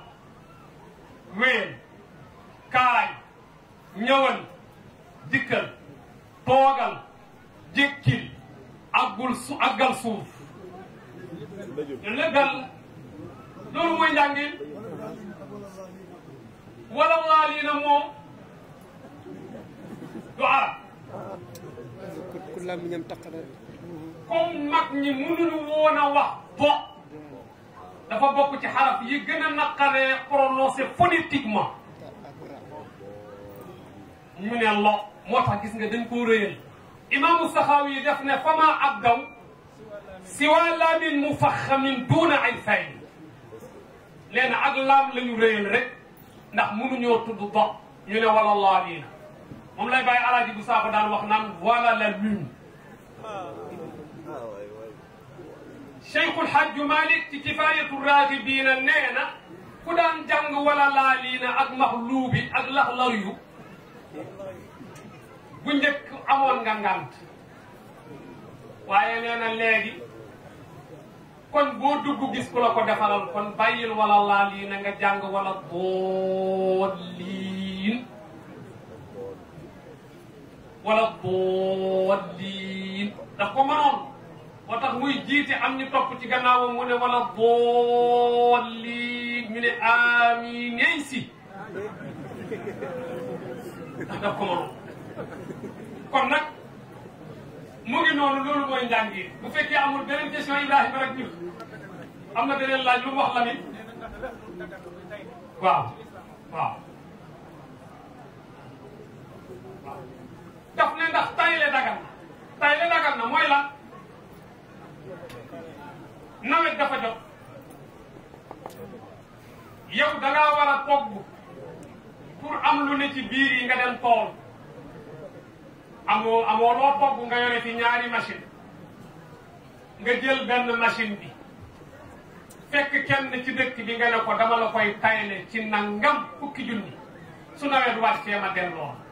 wéel, kaay, ñëwal, dikkal, toogal, jékkil, àggal suuf. lépp dal loolu mooy njàngin. wala waaliina moom du arab. ku làmmiñam taqara. comme mag ñi mënuñu woon a wax bo, dafa bokk ci xaraf yi gën a naqaree prononcé phonétiquement. ñu ne lo moo tax gis nga dañ koo rëyal. imaamu Saxaawi yi def ne fama abdaw siwa laamin mufaxamin duuna ay fay. léegi ak laam la ñu rëyal rek ndax mënuñoo tudd do. ñu ne wala laaliina moom lay bàyyi alaaji bu saako daan wax naan voilà la lune. Cheikhul Hadj Malick ci Kifaayatu Raagibiina nee na ku daan jàng wala laaliina ak maxluubi ak laxlar yu bu njëkk amoon nga ngant, waaye nee na léegi kon boo dugg gis ku la ko defaral kon bàyyil wala laaliina nga jàng wala dooliin wala dooliin daf ko mënoon moo tax muy jiite am ñu topp ci gannaawam mu ne wala boolli ñu ne amiin si ndax daf ko mënoon kon nag mu ngi noonu loolu mooy njàngi bu fekkee amul beneen question Ibrahima rek ñu am na beneen laaj lu mu wax la ni waaw waaw daf ne ndax tayle dagan na tayle dagan na mooy lan nawet dafa jot yow da ngaa war a togg pour am lu ne ci biir yi nga dem tool amoo loo togg nga yore fi ñaari machine nga jël benn machine bi fekk kenn ci dëkk bi nga ne ko dama la koy tayle ci nangam fukki junni su nawet wàccee ma delloo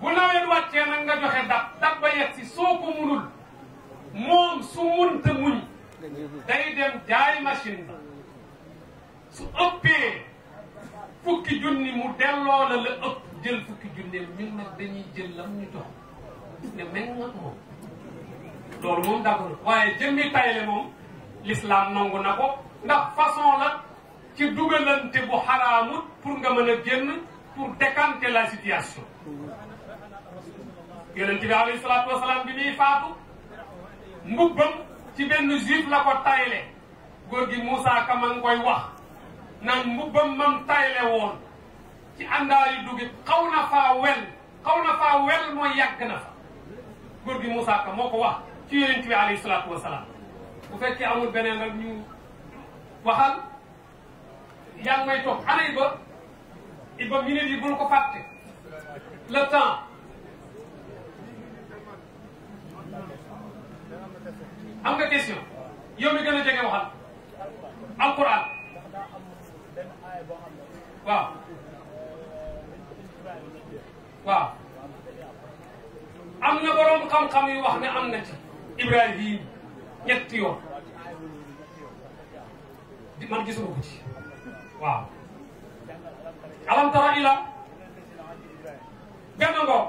bu nawet wàccee nag nga joxe dat ba yegg si soo ko munul moom su munta muñ day dem jaay machine ba su ëppee fukki junni mu delloo la la ëpp jël fukki junni ñun nag dañuy jël lam ñu jox ne mel nga moom loolu moom d'accord waaye jëmmi tayle moom l'islam nangu na ko ndax façon la ci dugalante bu xaraamut pour nga mën a génn pour décanter la situation yonent bi alayhi salaatu wasalaam bi muy faatu mbubbam ci benn juif la ko tayle góor gi Moussa Ka ma ngi koy wax naan mbubbam mam tayle woon ci àndaayu dugub xaw na faa wel mooy yàgg na fa góor gi Moussa Ka moo ko wax ci yonent bi alayhi salaatu wasalaam bu fekkee amul beneen rek ñu waxal yaa ngi may toog ana Iba minute yi bul ko fàtte le temps am nga question yow mi gën a jege waxal alquran waaw waaw am na borom xam-xam yu wax ne am na ci Ibrahim ñetti yoon man gisuma ko ci waaw alam tara ila benn ngoo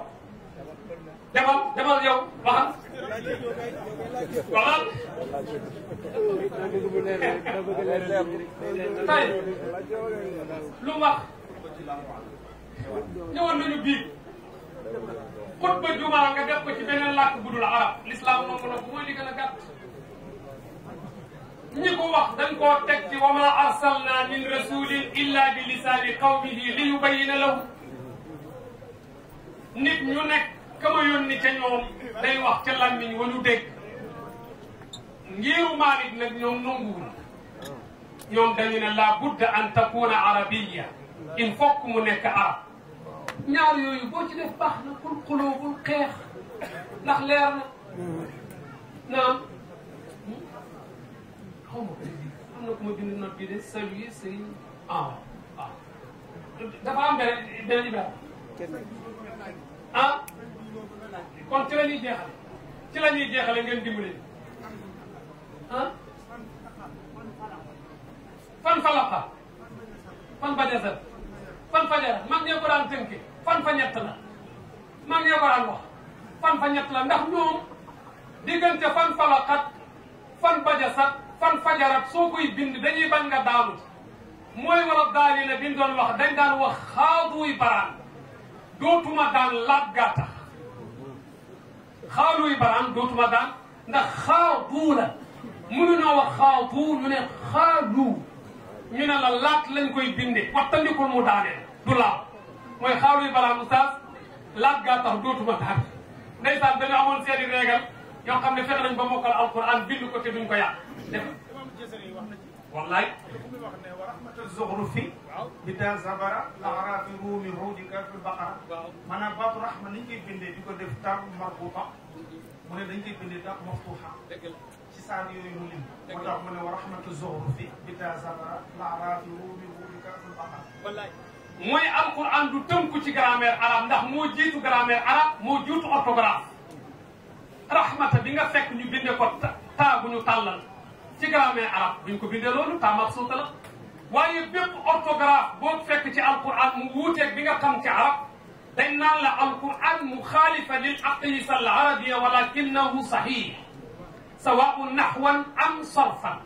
demal yow waxal tay lu wax ñëwoon nañu bii xutba jumaa nga def ko ci beneen làkk bu dul arab l'islam moom la mooy li gën a gàtt ñi ko wax dañ koo teg ci wa ma arsalna min rasulin illa bi lisaani qawmihi li yubayyina lahu nit ñu nekk kama yónni ca ñoom day wax ca làmmiñ wa ñu dégg ngiru Maalik nag ñoom nanguwul ñoom dañu ne la budda an takuna arabiya il faut que mu nekk arab ñaar yooyu boo ci def baax na bul xuloo bul xeex ndax leer na naam xaw ma am na ku ma bind note bi de saluer sëriñ waaw dafa am beneen Ibrahima kon ci la ñuy jeexale ngeen dimbali fan falaqa fan bajasat fan fajara mag ñee ko daan tënke fan fa ñett la mag ñee ko daan wax fan fa ñett la ndax ñoom diggante fan falaqat fan bajasat fan fajarat soo koy bind dañuy bañ nga daanu mooy wala daali na biñ doon wax dañ daan wax xaaduy baraan dootuma daan laat gaa tax xaaduy baraan dootuma daan ndax xaadu la mënuñoo wax xaadu ñu ne xaadu ñu ne la laat lañ koy bindee wattandikul mu daaneel du laaw mooy xaaduy baraan oustaz laat gaa tax dootuma daan ndeysaan dañu amoon seeni réegal yoo xam ne fexe nañ ba mokkal alquran bind ko te duñ ko yàq def wallaay zuxrufi bita zabara laxaraafi ruumi ruudika fi baqara maanaam baatu rahma nañ koy bindee di ko def tar marbuta mu ne dañ koy bindee tar maftuha ci saar yooyu mu lim moo tax mu ne wa rahmatu zuxrufi bita zabara laxaraafi ruumi ruudika fi baqara mooy alquran du tënku ci grammaire arabe ndax moo jiitu grammaire arabe moo jiitu orthographe rahmata bi nga fekk ñu bindee ko taa bu ñu tàllal ci grammaire arabe buñ ko bindee loolu taa mabsuuta la waaye bépp orthographe boo fekk ci alquran mu wuuteeg bi nga xam ci arab dañ naan la alquran muxaalifa lil aqisa al arabia walakinahu sahih sawaun nahwan am sarfan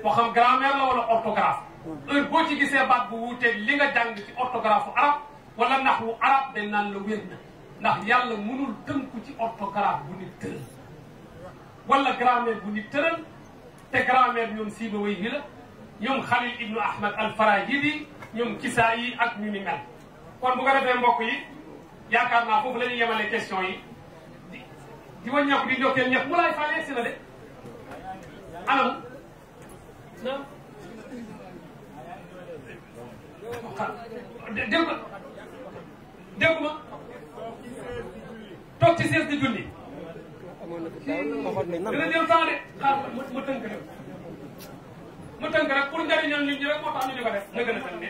moo xam grammaire la wala orthographe heure boo ci gisee baat bu wuuteeg li nga jàng ci orthographe arab wala naxwu arab dañ naan la wér na ndax yàlla mënul tënku ci orthographe bu nit tëral wala grammaire bu nit tëral te grammaire ñoom Sibawayhi la ñoom Khalil ibnu Ahmad al-Farahidi ñoom Kisaayi ak ñu ni mel kon bu ko defee mbokk yi yaakaar naa foofu la ñuy yemale question yi di wàññeeku di ndokkeel ñëpp mu laay faa si na de anam na dégg ma toog ci sees di julli dina jël temps de xaar ma tënk rek ma tënk rek pour njëriñal nit ñi rek moo tax ñu di ko def na gën a tënk ne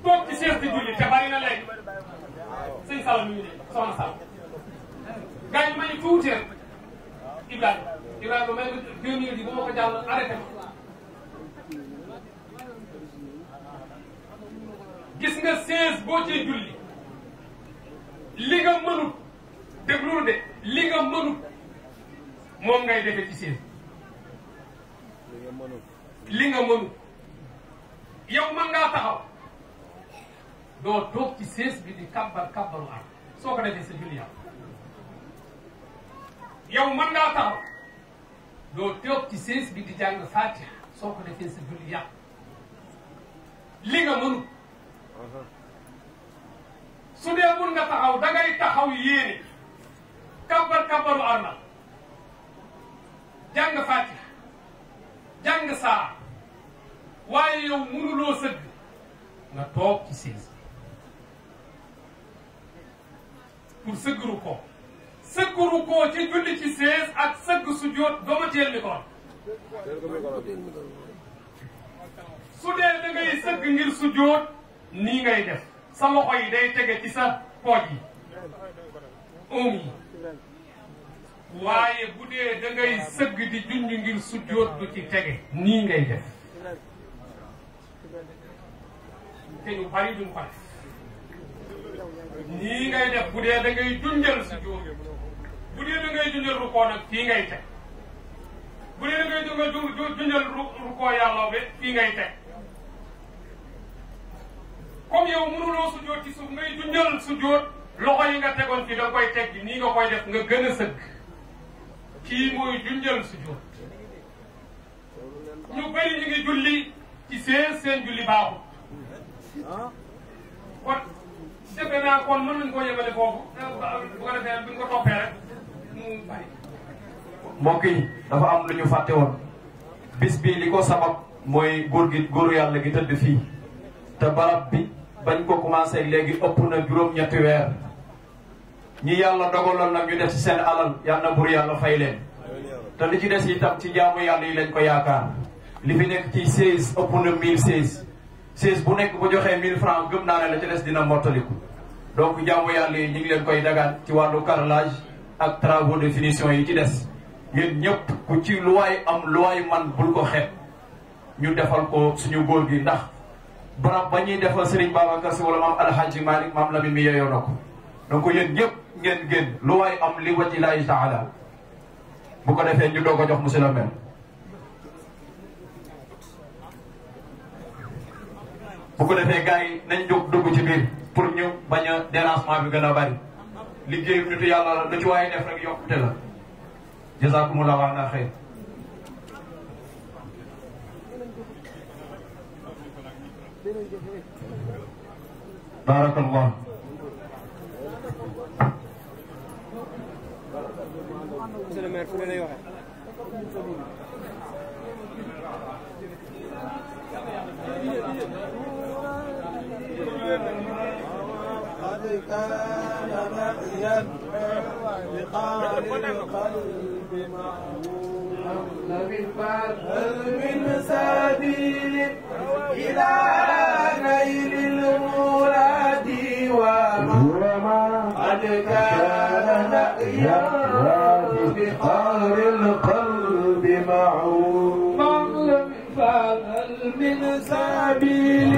toog ci sees di julli te bari na léegi sëñ Sall mi ngi nii soxna Sall gars yi ma ñu tuuti rek Ibrahima may ma 2 minutes yi bu ma ko jàll arrêté ma gis nga 16 boo ciy julli li nga mënut déglu de li nga mënut moom ngay defee ci 16 li nga mënut yow mën ngaa taxaw doo toog ci 16 bi di kabbaru am soo ko defee sa julli yow mën ngaa taxaw doo toog ci 16 bi di jàng Fatiha soo ko defee sa julli yàq li nga mënut su dee mun nga taxaw dangay taxaw yéene kabbaru armal jàng Fatiha jàng saa waaye yow mënuloo sëgg nga toog ci 16 pour sëggru ko sëggru ko ci julli ci 16 ak sëgg sujjóot dooma teel mi ko su dee da ngay sëgg ngir sujjóot nii ngay def sa loxo yi day tege ci sa pooj yi oom yi waaye bu dee da ngay sëgg di junj ngir sujjóot du ci tege nii ngay def te ñu bari duñ ko def nii ngay def bu dee da ngay junjal sujjóot bu dee da ngay junjal rukoo nag fii ngay teg bu dee da ngay junjal rukoo yàlla be fii ngay teg comme yow mënuloo sujjóot ci suuf ngay junjal sujjóot loxo yi nga tegoon fii da koy teg nii nga koy def nga gën a sëgg kii mooy junjal sujjóot ñu bëri ñu ngi julli ci seen julli baaxul kon defe naa kon mën nañ koo yemale foofu bu ko defee buñ ko toppee rek mu bari. mbokk yi dafa am lu ñu fàtte woon bis bi li ko sabab mooy góoru yàlla gi tëdd fii te barab bi bañ ko commencé léegi ëpp na juróom-ñetti weer ñi yàlla dogaloon nag ñu def ci seen alal yal na bur yàlla fay leen te li ci des itam ci jaamu yàlla yi lañ ko yaakaar li fi nekk ci 16 ëpp na 1016 16 bu nekk bu joxee 1000 francs gëm naa ne la ci des dina mottaliku donc jaamu yàlla yi ñu ngi leen koy dagaan ci wàllu carrelage ak travaux de finition yi ci des yéen ñëpp ku ci lu waay am lu waay man bul ko xeeb ñu defal ko suñu góor gi ndax barab ba ñuy defal Serigne Babacar Sy wala maam Alhaji Malick maam Lamine mi yeyoo na ko donc yéen ñëpp ngeen génn lu waay am li wajhi Laahi taala bu ko defee ñu doog a jox monsieur le maire bu ko defee gars yi nañ jóg dugg ci biir pour ñu bañ a dérangement bi gën a bari liggéeyu nitu yàlla la lu ci waaye def rek yokkute la jazakumullahu ana xeyr barakallah monsieur le maire fu ne lay waxee قد كان نقيا لقال القلب هل من سبيل إلى نيل المراد وما قد كان نقيا بقهر القلب معون هل من سبيل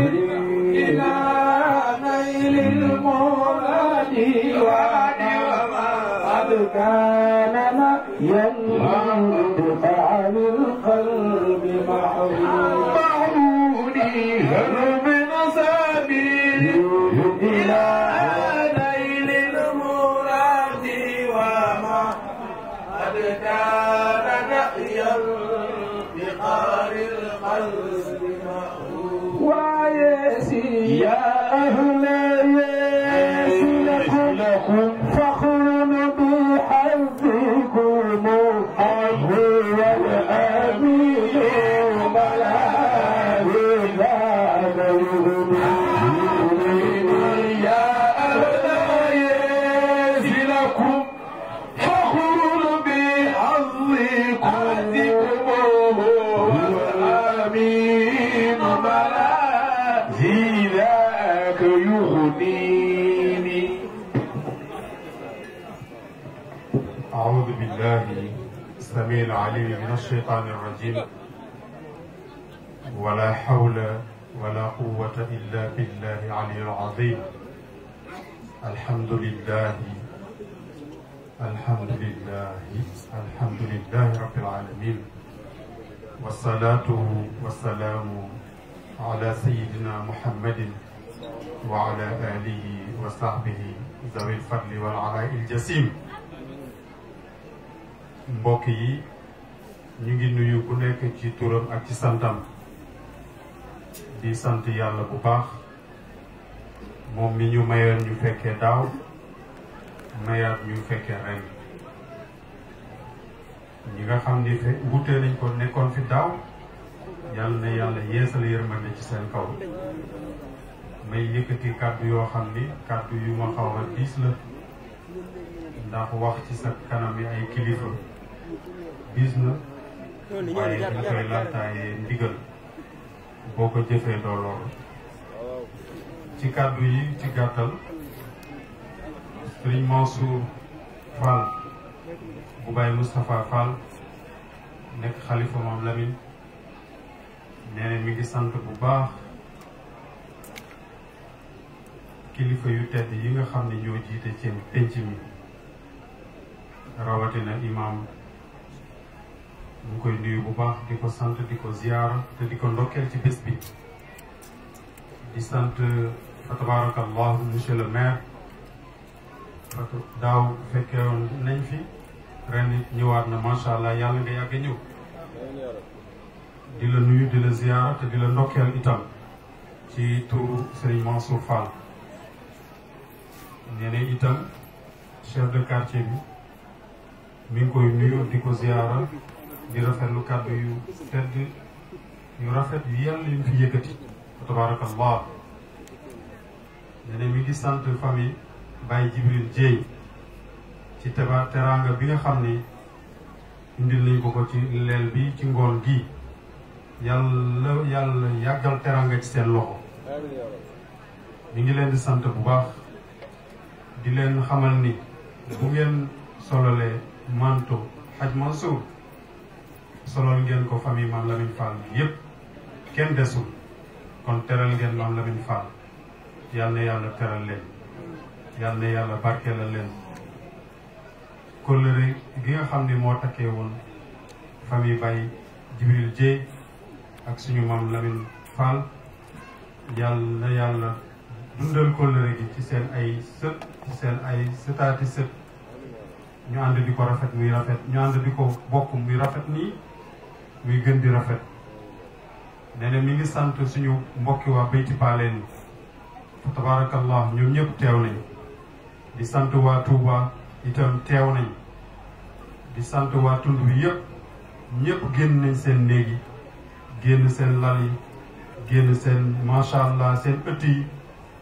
إلى المراد وما قد كان ينبض عن القلب معبودي من سبيل إلى نيل المراد وما قد كان نحيا بقار القلب ويسي يا أهل يسي لكم فخر بحظكم هو الأمين ملاذ يا أهل يسي لكم فخر بحظكم هو الأمين ملاذ ذاك يغنيني. أعوذ بالله السميع العليم من الشيطان الرجيم ولا حول ولا قوة إلا بالله العلي العظيم. الحمد لله الحمد لله الحمد لله رب العالمين والصلاة والسلام على سيدنا محمد وعلى آله وصحبه ذوي الفضل والعلاء الجسيم. mbokk yi ñu ngi nuyu ku nekk ci turam ak ci santam di sant yàlla bu baax moom mi ñu mayoon ñu fekkee daaw mayaat ñu fekkee ren ñi nga xam ni wutee nañ ko nekkoon fi daaw yàlla na yàlla yeesal yërmande ci seen kaw. may yëkkati kàddu yoo xam ni kàddu yu ma xaw a diis la ndax wax ci sa kanam yi ay kilifa diis na waaye dañ koy lantaayee ndigal boo ko jëfee doo loolu. ci kàddu yi ci gàttal Serigne Mansour Fall bu Baye Moustapha Fall nekk xalifa Mame Lamine nee na mi ngi sant bu baax kilifa yu tedd yi nga xam ne ñoo jiite ci penc mi rawatina imam mu ngi koy nuyu bu baax di ko sant di ko ziyaara te di ko ndokkeel ci bés bi di sant fa tabarakallahu monsieur le maire daaw fekkee woon nañ fi ren ñëwaat na macha allah yàlla nga yàgg ñëw di la nuyu di la ziyaara te di la ndokkeel itam ci turu Serigne Mansour Fall. nee na itam chef de quartier bi mi ngi koy nuyu di ko ziyaara di rafetlu kàddu yu tedd yu rafet yu yàlla yu fi yëkkati tabarakallah. nee na mi ngi sant famille Baye Jibril Dieye ci teraanga bi nga xam ni indil nañ ko ci leel bi ci ngoon gi yàlla yàggal teraanga ci seen loxo. mi ngi leen di sant bu baax di leen xamal ni bu ngeen sololee manto Hadj Mansour solol ngeen ko famille Mame Lamine Fall yépp kenn desul kon teral ngeen Mame Lamine Fall yal na yàlla teral leen yal na yàlla barkeelal leen. kóllëre gi nga xam ne moo takkee woon famille Baye Jibril Dieye ak suñu Mame Lamine Fall yal na yàlla dundal kóllëre gi ci seen ay sët ci seen ay sëtaati sët ñu ànd di ko rafet muy rafet ñu ànd di ko bokk muy rafet nii muy gën di rafet. nee na mi ngi sant suñu mbokki waa Beyti Paleen fa tabarakallah ñoom ñëpp teew nañ di sant waa Touba itam teew nañ di sant waa tund bi yëpp ñëpp génn nañ seen néeg yi génn seen lal yi génn seen macha allah seen ëtt yi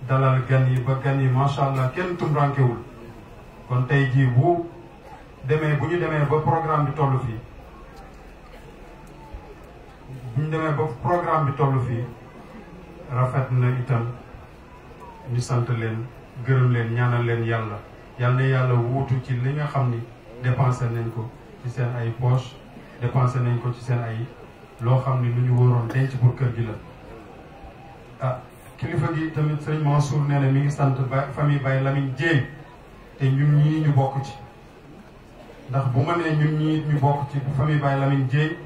dalal gan yi ba gan yi macha allah kenn tumurankewul. kon tey jii bu ñu demee ba programme bi toll fii rafet na itam ñu sant leen gërëm leen ñaanal leen yàlla yal na yàlla wuutu ci li nga xam ni dépensé nañ ko ci seen ay poche dépensé nañ ko ci seen ay loo xam ni lu ñu waroon denc pour kër gi la. kilifa gi tamit sëriñ Mansour nee na mi ngi sant famille Baye Lamine Dieye te ñun ñii ñu bokk ci ndax bu ma nee ñun ñii ñu bokk ci famille Baye Lamine Dieye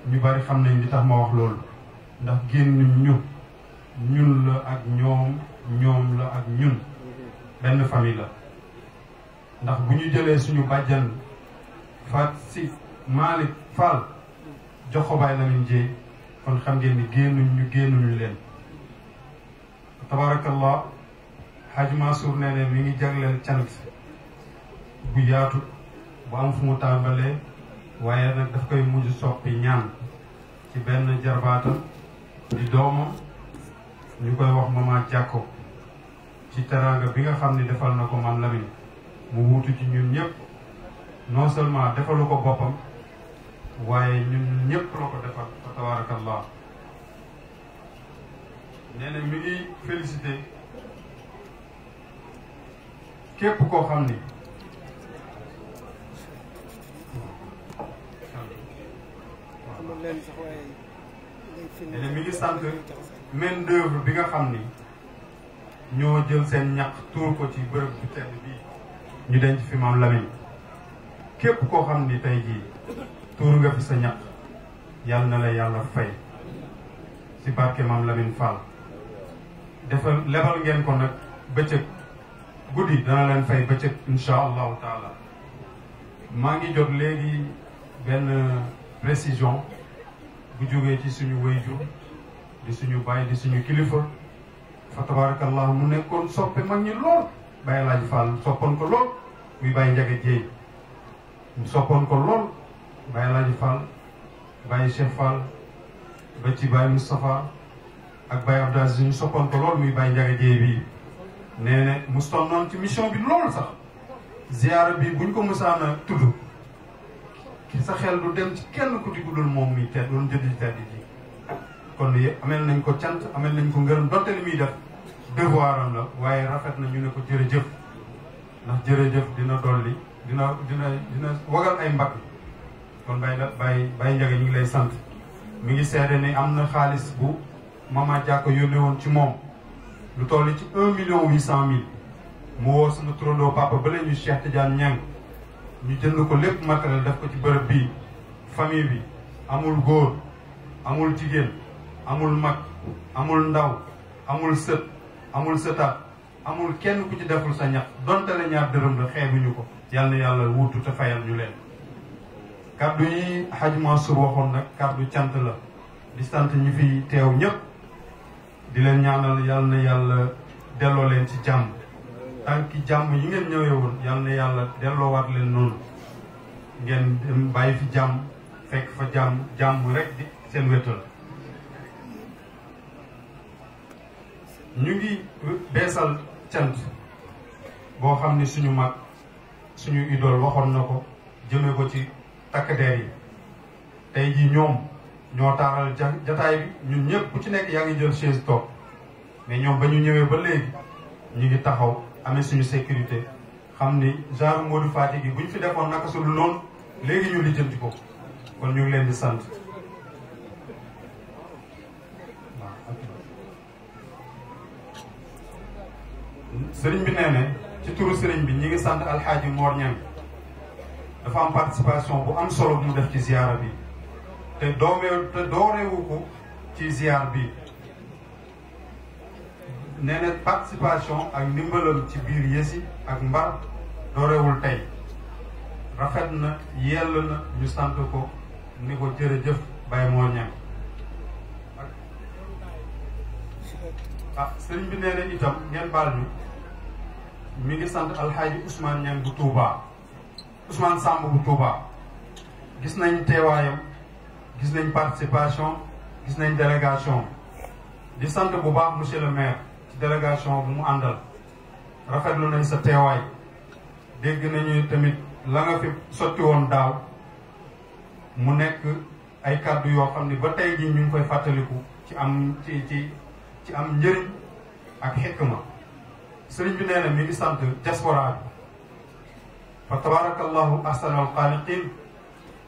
ñu bari xam nañ li tax ma wax loolu ndax génn ñun la ak ñoom la ak ñun benn famille la ndax bu ñu jëlee suñu bàjjan Fat Si Malick Fall jox ko Baye Lamine Dieye kon xam ngeen ni génnuñu leen tabarakallah Hadj Mansour nee ne mi ngi jagleel cant bu yaatu bu am fu mu tàmbalee waaye nag daf koy mujj soppi ñaan ci benn jarbaatam di doomam ñu koy wax Mama Jàkko ci teraanga bi nga xam ni defal na ko Mame Lamine mu wuutu ci ñun ñëpp non seulement defalu ko boppam waaye ñun ñëpp la ko defal fa tabarakallah nee na mi ngi félicité képp koo xam ni nee na mi ngi sant main d'œuvre bi nga xam ni ñoo jël seen ñaq tuur ko ci bërëb bu tedd bii ñu denc fi Mame Lamine képp koo xam ni tey jii tuur nga fi sa ñaq yàlla na la yàlla fay ci barke Mame Lamine Fall defal lebal ngeen ko nag bëccëg guddi dana leen fay bëccëg insha allahu taala maa ngi jot léegi benn précision bu jógee ci suñu wayjur di suñu baay di suñu kilifa fa tabarakallah mu nekkoon soppe mag ñi lool Baye Laaj Fall soppoon ko lool muy Baye Ndiaga Dieye mu soppoon ko lool Baye Laaj Fall Baye Cheikh Fall ba ci Baye Moustapha ak Baye Abdou Aziz ñu soppoon ko lool muy Baye Ndiaga Dieye bii nee na mu sonnoon ci mission bi lool sax ziyaara bi buñ ko mësaana tudd sa xel du dem ci kenn ku di dul moom mi tedd doon jënd ci tedd ji kon amel nañ ko cant amel nañ ko ngërëm donte li muy def devoir am la waaye rafet na ñu ne ko jërëjëf ndax jërëjëf dina dolli dina wagal ay mbagg kon Baye Ndiaga ñu ngi lay sant mi ngi seede ni am na xaalis bu Mama Jàkko yónnee woon ci moom lu toll ci 1.800.000 mu woo suñu turandoo papa ba leen ñu Cheikh Tidiane Niang ñu jënd ko lépp matériel def ko ci bërëb bii famille bi amul góor amul jigéen amul mag amul ndaw amul sët amul sëtaat amul kenn ku ci deful sa ñax donte la ñaar dërëm la xeebuñu ko yal na yàlla wuutu te fayal ñu leen kaddu yi Hadj Mansour waxoon nag kaddu cant la di sant ñi fi teew ñëpp di leen ñaanal yal na yàlla delloo leen ci jàmm tànki jàmm yi ngeen ñëwee woon yal na yàlla delloowaat leen noonu ngeen dem bàyyi fi jàmm fekk fa jàmm rek di seen wétal ñu ngi beesal cant boo xam ni suñu mag suñu idole waxoon na ko jëme ko ci takk der yi tey jii ñoom ñoo taaral jataay bi ñun ñëpp ku ci nekk yaa ngi jël chaise toog mais ñoom ba ñu ñëwee ba léegi ñu ngi taxaw amee suñu sécurité xam ni genre Modou Fatick yi bu ñu fi defoon naka su dul noonu léegi ñu lijjanti ko kon ñu ngi leen di sant sëriñ bi nee ne ci turu sëriñ bi ñi ngi sant alxaaji Mor Ñang dafa am participation bu am solo bu mu def ci ziyaara bi te dooreewu ko ci ziyaar bi nee na participation ak ndimbalam ci biir yësi ak mbar dooreewul tey rafet na yell na ñu sant ko ni ko jërëjëf Baye Mor Ñang sëriñ bi nee na itam ngeen baal ñu mi ngi sant alxaaji Ousmane Ñang bu Touba Ousmane Samb bu Touba gis nañ teewaayam gis nañ participation gis nañ délégation di sant bu baax monsieur le maire ci délégation bu mu àndal rafetlu nañ sa teewaay dégg nañu tamit la nga fi sotti woon daaw mu nekk ay kàddu yoo xam ni ba tey jii ñu ngi koy fàttaliku ci am ci am njëriñ ak xikma sëriñ bi nee na mi ngi sant diaspora bi fa tabarakallahu ahsanal xaaliqin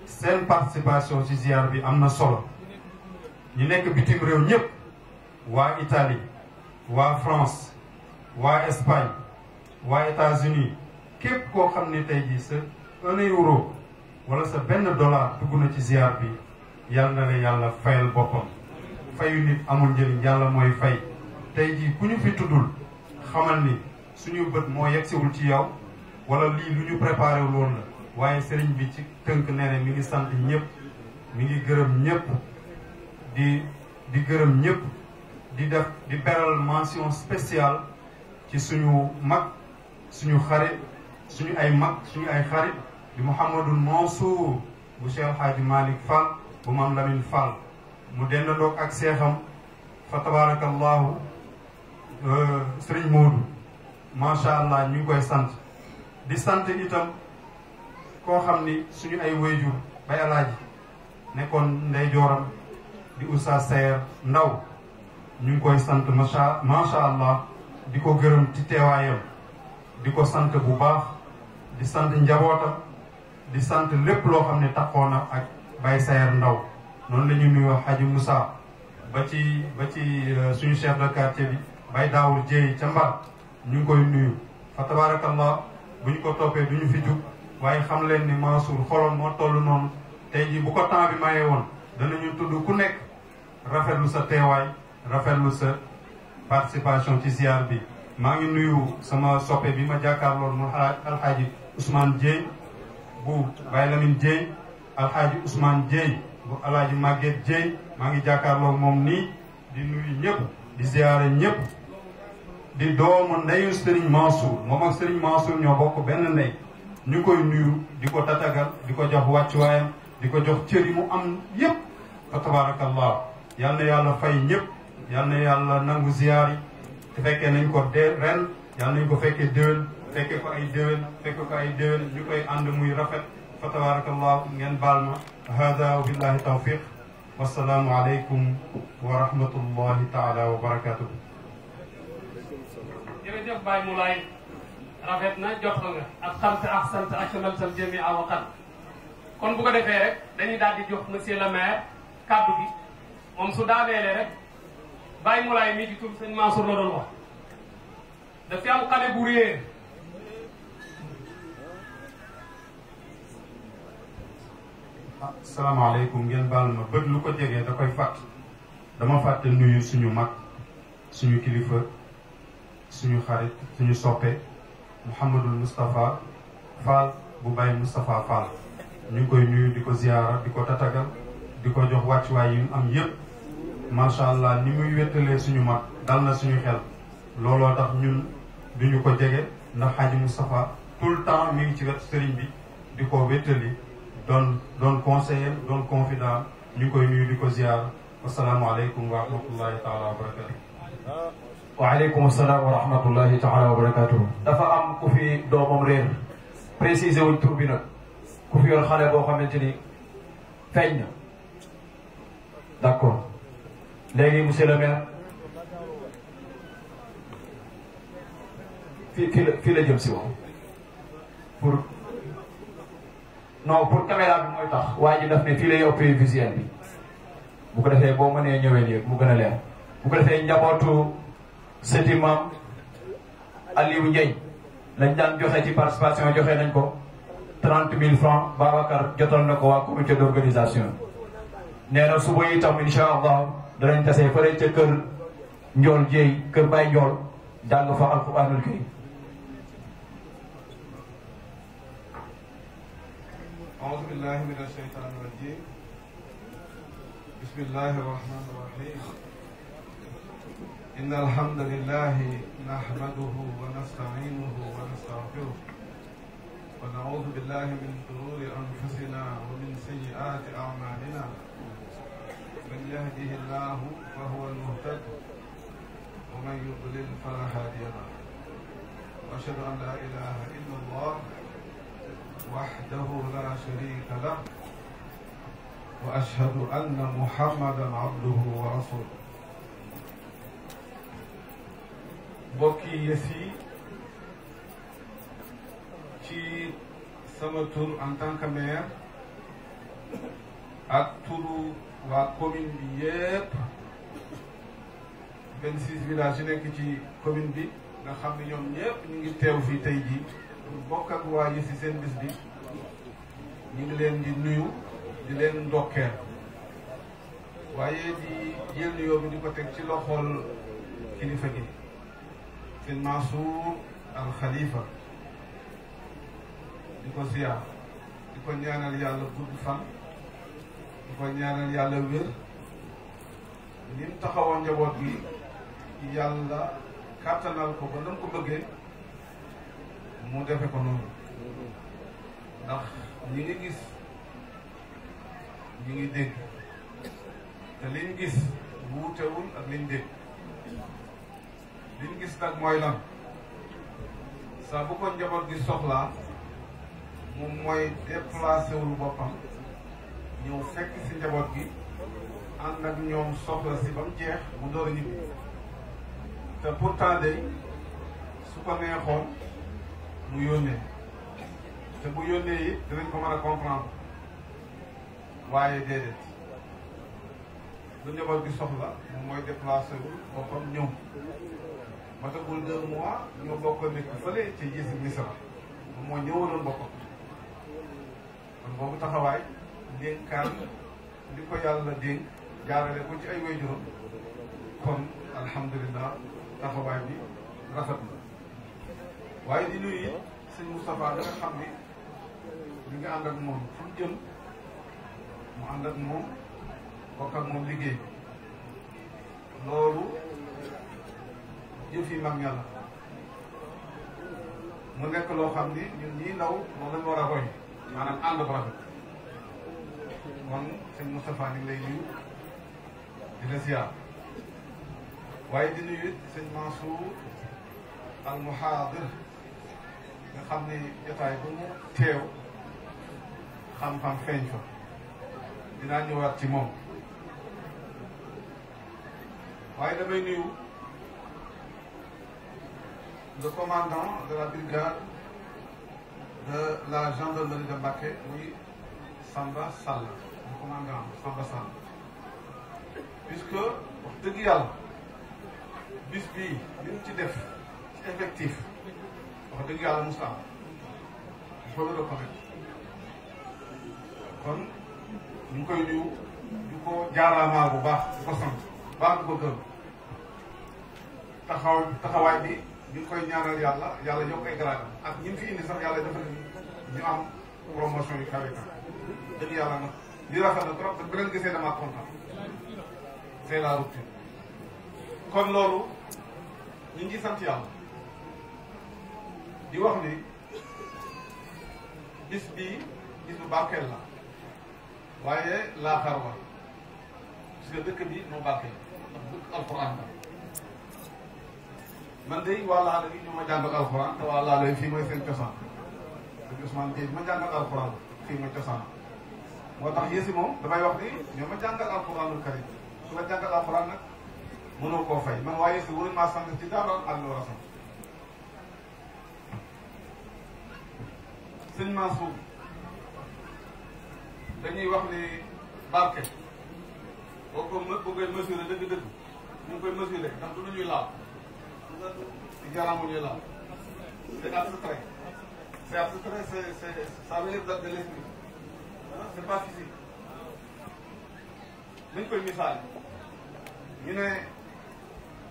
seen participation ci ziar bi am na solo ñu nekk bitim réew ñëpp waa Italie waa France waa Espagne waa États-Unis képp koo xam ne tey jii sa 1 euro wala sa benn dollar dugg na ci ziar bi yàlla na la yàlla fayal boppam. fayu nit amul njëriñ yàlla mooy fay tey jii ku ñu fi tuddul xamal ni suñu bët moo yegsiwul ci yow wala lii lu ñu préparé wul woon la waaye sëriñ bi ci tënk nee ne mi ngi sant ñëpp mi ngi gërëm ñëpp di gërëm ñëpp di beral mention spéciale ci suñu mag suñu xarit suñu ay mag suñu ay xarit di Mouhamadou Mansour bu Cheikh Hadji Malick Fall bu Mame Lamine Fall mu dendandoog ak seexam fa tabarakallahu Serigne Modou macha allah ñu ngi koy sant di sant itam koo xam ni suñu ay wayjur bay alaaji nekkoon ndey jooram di Oustaz Sayer Ndaw ñu ngi koy sant macha allah di ko gërëm ci teewaayam di ko sant bu baax di sant njabootam di sant lépp loo xam ne taxoon na ak Baye Sayer Ndaw noonu la ñu nuyoo Hadji Moussa ba ci suñu chef de quartier bi Baye Daawul Jéey ca Mbar ñu ngi koy nuyu fa tabarakallah bu ñu ko toppee du ñu fi jug waaye xam leen ni Mansour xoloon moo toll noonu tey jii bu ko temps bi mayee woon danañu tudd ku nekk rafetlu sa teewaay rafetlu sa participation ci ziar bi maa ngi nuyu sama soppe bi ma jàkkaarloon mu alxaaji Ousmane Dieye bu Baye Lamine Dieye alxaaji Ousmane Dieye bu alaaji Maguette Dieye maa ngi jàkkaarloo moom nii di nuyu ñëpp di ziare ñëpp di doomu ndeyu Serigne Mansour moom ak Serigne Mansour ñoo bokk benn ndey ñu koy nuyu di ko tatagal di ko jox wàccuwaayam di ko jox cër yi mu am yëpp fa tabarakallah yal na yàlla fay ñëpp yal na yàlla nangu ziar yi te fekkee nañ ko ren yal nañ ko fekkee déwén fekke ko ay déwén ñu koy ànd muy rafet fa tabarakallah ngeen baal ma hada wa billahi tawfiq wasalaamu aleykum wa rahmatullahi taala wa barakatuh. jërëjëf Baye Moulay rafet na jot nga ak sant ak sant ak samaltal jami awaqat kon bu ko defee rek dañuy daal di jox monsieur le maire kaddu gi moom su daaneele rek Baye Moulay mii di tur sëñ Mansour la doon wax dafa am xale bu réer asalaamaaleykum ngeen baal ma bët lu ko jegee da koy fàtt dama fàtte nuyu suñu mag suñu kilifa suñu xarit suñu soppe Mouhamadul Moustapha Fall bu Baye Moustapha Fall ñu ngi koy nuyu di ko ziyaara di ko tatagal di ko jox wàccuwaay yi mu am yëpp macha allah ni muy wéttalee suñu mag dal na suñu xel looloo tax ñun duñu ko jege ndax Hadji Moustapha tout le temps mi ngi ci wet sëriñ bi di ko wéttali doon conseiller doon confident ñu ngi koy nuyu di ko ziyaara asalaamaaleykum wa rahmatullahi taala wa barakatu. waaleykum salaam wa rahmatullahi taala wa barakatuh. dafa am ku fi doomam réer préciser wuñ tur bi nag ku fi yor xale boo xamante ni feeñ na d'accord léegi monsieur le maire fii la jëm si wax pour non pour caméra bi mooy tax waa ji daf ne fii lay ëppee visuel bi bu ko defee boo mënee ñëwee nii mu gën a leer bu ko defee njabootu sëti maam Aliou Ndiaye lañ daan joxe ci participation joxe nañ ko 30 000 francs Babacar jotal na ko waa comité d'organisation nee na suba itam incha allah danañ tasee fële ca kër Ndiol Dieye kër Baye Ndiol jàng fa alquranul karim أعوذ بالله من الشيطان الرجيم بسم الله الرحمن الرحيم إن الحمد لله نحمده ونستعينه ونستغفره ونعوذ بالله من شرور أنفسنا ومن سيئات أعمالنا من يهده الله فهو المهتد ومن يضلل فلا هادي له وأشهد أن لا إله إلا الله وحده لا شريك له وأشهد أن محمدا عبده ورسوله mbokki yëf yi ci sama tur en tant que maire ak turu waa commune bi yépp 26 villages yi nekk ci commune bi nga xam ne ñoom ñëpp ñu ngi teew fii tey jii pour bokk ak waa yi si seen bis bi ñu ngi leen di nuyu di leen ndokkeel waaye di jël nuyoo bi di ko teg ci loxol kilifa gi sëñ Mansour al Khalifa di ko ziar di ko ñaanal yàlla gudd fan di ko ñaanal yàlla wér ni mu taxawoo njaboot gi yàlla kàttanal ko ba na mu ko bëggee mu defe ko noonu ndax ñi ngi gis ñi ngi dégg te liñ gis wuutewul ak liñ dégg liñ gis nag mooy lan saa bu ko njaboot gi soxlaa moom mooy déplacé wul boppam ñëw fekk si njaboot gi ànd ak ñoom soxla si ba mu jeex mu door a ñibbi te pourtant day su ko neexoon mu yónnee te bu yónnee it dinañ ko mën a comprendre waaye déedéet lu njaboot gi soxla moom mooy déplacé wul boppam ñëw matagul 2 mois ñoo bokk nekk fële ci gisi misra moom moo ñëwaloon boppam kon boobu taxawaay dénkaan li ko yàlla dénk jaarale ko ci ay waajuram kon alhamdulilah taxawaay bi rafet na waaye di nuyu it sëñ Moustapha da nga xam ni li nga ànd ak moom fu mu jëm mu ànd ak moom bokk ak moom liggéey loolu jëf yi mag ña la mu nekk loo xam ni ñun ñii ndaw moom lañ war a roy maanaam ànd bu rafet kon sëñ Moustapha ni ngi lay nuyu di la ziar waaye di nuyu sëñ Mansour al Muhaadir nga xam ni jotaay bu mu teew xam-xam feeñ fa dinaa ñëwaat ci moom waaye damay nuyu le commandant de la brigade de la gendarmerie de Mbacké muy Samba Sall le commandant Samba Sall puisque wax dëgg yàlla bis bii li mu ci def ci effectif wax dëgg yàlla musta am il faut le reconnaître kon ñu ngi koy nuyu di ko jaaraamaa bu baax di ko sant baax di ko gërëm taxawaay bi ñu ngi koy ñaanal yàlla yàlla yokk ay gradam ak ñi mu fi indi sax yàlla defal ñu am promotion yu kawe dëgg yàlla nag li rafet na trop te bu leen gisee damaa kontaan c'est la rupture kon loolu ñu ngi sant yàlla di wax ni bis bii bis bu barkeel la waaye laaxar wa parce que dëkk bi moo barkeel ndax dëkk alxuraan la man de waa Laala gi ñoo ma jàngal alxuraan te waa Laala yi fii mooy seen cosaan ak Ousmane Dieng ma jàngal alxuraan fii mooy cosaan moo tax yéesi moom damay wax ni ñoo ma jàngal alxuraanul karim su ma jàngal alxuraan nag mënoo koo fay man waaye si waruñ maa sant ci dara ak lu war a sant sëñ Mansour dañuy wax ni barke boo ko bëggee mesurer dëgg-dëgg ñu ngi koy mesurer ndax du lu ñuy laal jaramu ñuy laal c'est abstrait c'est abstrait c'est ça relève de l'esprit c'est pas physique dañ koy misaal ñu ne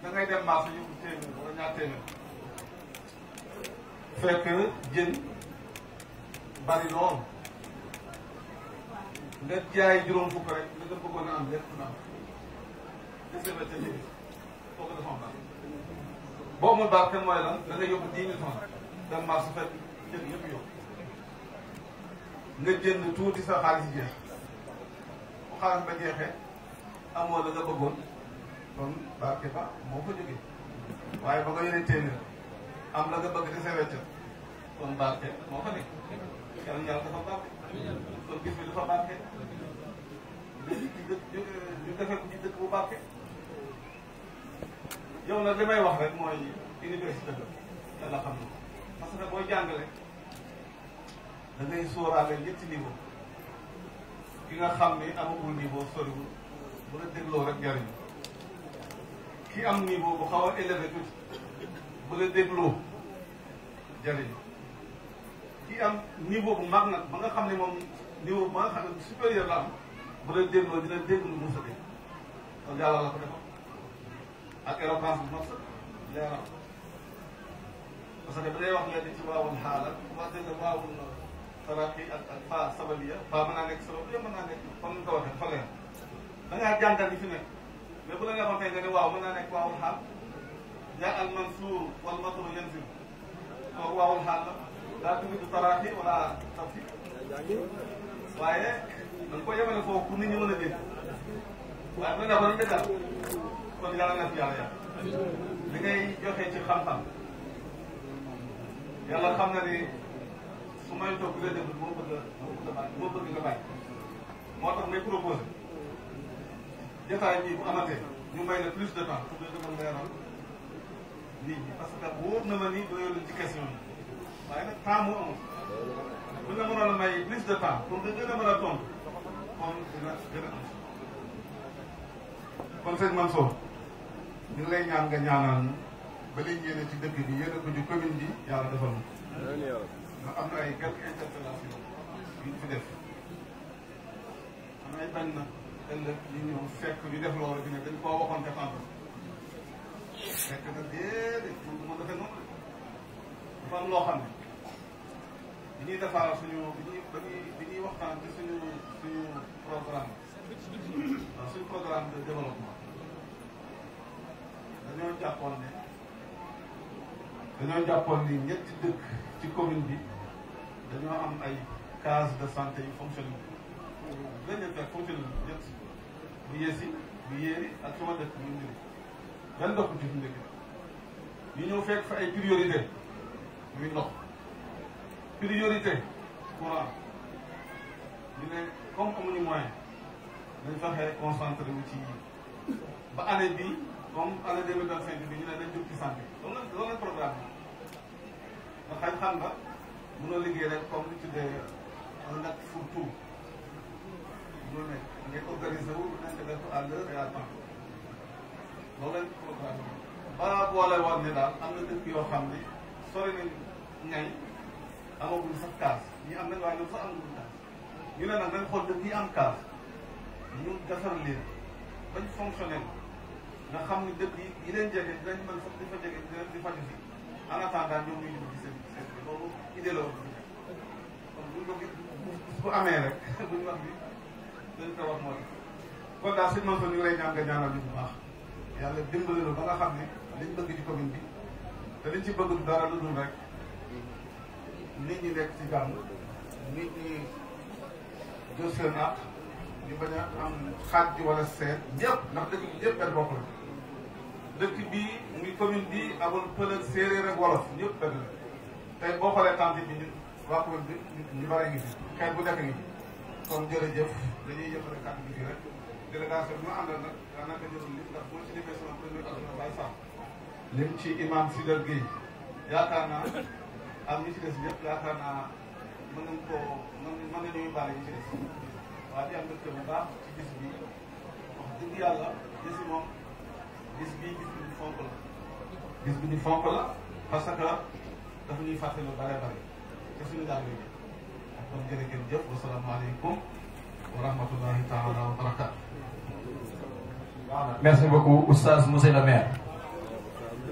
da ngay dem marché yóbbu téeméer wala ñaar téeméer fekk jën bari lool nga jaay juróom fukk rek li nga bëggoon a am lépp na am dese na ca njëriñ kooku dafa am baax boo amul baax kenn mooy lan da nga yóbbu 10 000 francs dem marché fekk jën yëpp yóbbu nga jënd tuuti sa xaalis jeex bu xaalis ba jeexee amoo la nga bëggoon kon barke ba moo ko jógee waaye ba nga yore téeméer am la nga bëgg di sa wecc kon barke moo ko nekk yàlla yàlla dafa barke kon gis bi dafa barke ñu defee ko ci dëkk bu barke yow nag li may wax rek mooy université la yàlla xam na parce que booy jàngale da ngay sóoraale ñetti niveau ki nga xam ni amagul niveau soriwul bu la dégloo rek jariñ ki am niveau bu xaw a élevé tuuti bu la dégloo jëriñu ki am niveau bu mag nag ba nga xam ne moom niveau ba nga xam ne supérieur la am bu la dégloo dina déglu Moussa Gueye kon yàlla la ko defal ak éloquence bu mag sax leeral parce que bu dee wax leen ci waawul xaala wax dëgg waawul saraqi ak fa sababiya fa mën naa nekk sababiya mën naa nekk comme ni nga ko waxee fa leer da ngaa jàngal yi fi nekk mais bu la nga xamante nga ne waaw mën naa nekk waawul xaal jaa al mansuur wal matru yanzil kooku waawul xaal la daa tudd saraqi wala tafsi waaye da nga ko yemale foofu pour nit ñi mën a dégg waaye bu la nga dëggal kon yàlla na fi yàlla yàlla li ngay joxe ci xam-xam yàlla xam na ni su may toog di la déglu moo bëgg nga bàyyi moo tax may proposé jotaay bii bu amatee ñu may la plus de temps pour nga gën a leeral nit ñi parce que wóor na ma ni doyul ci question yi waaye nag temps moo amul bu nga mënoon a may plus de temps pour nga gën a mën a tontu kon dina gën a am kon sëñ Mansour ñu ngi lay ñaan nga ñaanal ñu ba liñ yéene ci dëkk bi yéene ko ci commune bi yàlla defal na ndax am na ay quelques interpellations yu ñu fi def am ay bañ na ëllëg ñu ñëw fekk ñu def loolu bi ne dañ koo waxoon défendre fekk na déedéet moom du ma defee noonu dafa am loo xam ne bi ñuy defar suñu bi ñuy waxtaan ci suñu programme waaw suñu programme de développement dañoo jàppoon ni ñetti dëkk ci commune bi dañoo am ay case de santé yu fonctionné lañ leen fekk fonctionné ñett bu Yessi bu Yéeri ak suma dëkk bu Ndiri benn dëkk ci suñu dëkk ñu ñëw fekk fa ay priorité muy ndox priorité courant ñu ne comme amuñu moyen dañ fexe concentré wu ci ba année bii comme année 2025 bi ñu ne dañ jóg ci santé loolu la programme bi nga xam nga mënoo liggéey rek comme li tuddee un acte fourre-tout loolu nekk ngay organisé wu nañ ko def à l'heure et à temps loolu lañ programme bi ba boole woon ne daal am na dëkk yoo xam ne sori nañ ñay amaguñ sax kaas ñi am nañ waaye ñoom sax amaguñ kaas ñu ne nag dañ xool dëkk yi am kaas ñu defar leen bañ fonctionnel nga xam ni dëkk yi leen jege dinañ mën sax di fa jege di faju si en attendant ñoom ñuy ñëw ci seen loolu idée la woon kon buñ ko bu amee rek buñ wax bi dañ ko wax moo kon daal sëñ Mansour ñu ngi lay ñaan nga ñaanal ñu bu baax yàlla dimbali la ba nga xam ne liñ bëgg ci commune bi te liñ ci bëgg du dara lu dul rek nit ñi nekk ci jàmm nit ñi jël seen àq ñu bañ a am xaaj wala seet ñëpp ndax dëkk bi ñëpp benn bopp la dëkk bii muy commune bi amul pël ak séeréer ak wolof ñëpp benn la tey boo xoolee tànn bi ñun waa commune bi ñu bare ngi fi xeet bu nekk ngi fi kon jërëjëf dañuy yëppale kàddu gi fii rek délégation bi ma àndal nag daanaka jërul lim ndax boo ci limee sama premier adjoint Baye Fall lim ci imam Sidel Gueye yaakaar naa am ñi ci des ñëpp yaakaar naa mën nañ koo mën nañuy baale ñi ci des waaw di am dëkk bu baax ci bis bi wax dëgg yàlla bis bi moom bis bii bis bi ñu fonk la bis bi ñu fonk la parce que dafa ñuy fàtte lu bare bare te suñu daal liggéey kon jërë ngeen jëf wasalaamaaleykum wa rahmatullahi taala wa barakatu. Merci beaucoup oustaz monsieur le maire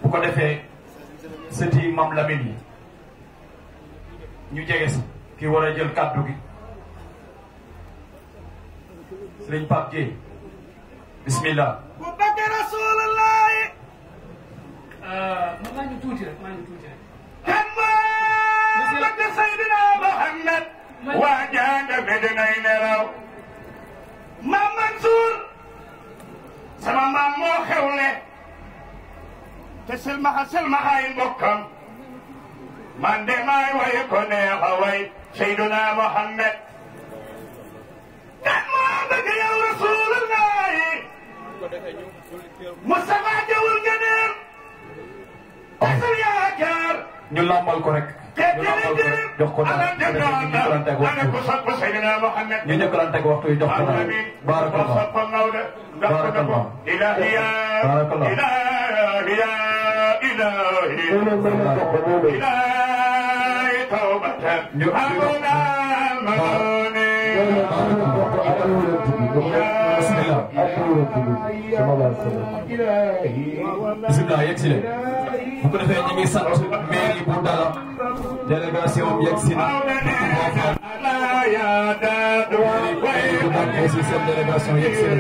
bu ko defee sëti Mam Lamine yi ñu jege si ki war a jël kàddu gi sëriñ Pape Dieye bismillah. bu bëgg Rasulullah maa ngi tuuti rek. kan moo bëgg Seydina Muhammad waa jàng Medinay nelaw Maam Mansour sama maam moo xewle te selmaxaay mbokkam man de maay waye ko neex a way Seydina Muhammad kan moo bëgg yow Rasulullah Mustafa jawul ngëneel asal yaakaar ñu lambal ko rek. ñu lambal ko rek jox ko naan ñu jëkkalanteeg waxtu yi jox ko naan. Barakallah. Barakallah. Barakallah. يا إلهي إلهي توبة أبونا المنوني bisimilah yegg si leen bu ko defee ñu ngi sant mairie bu Dala délégation bi yegg si na bu Dala aussi seen délégation yegg si na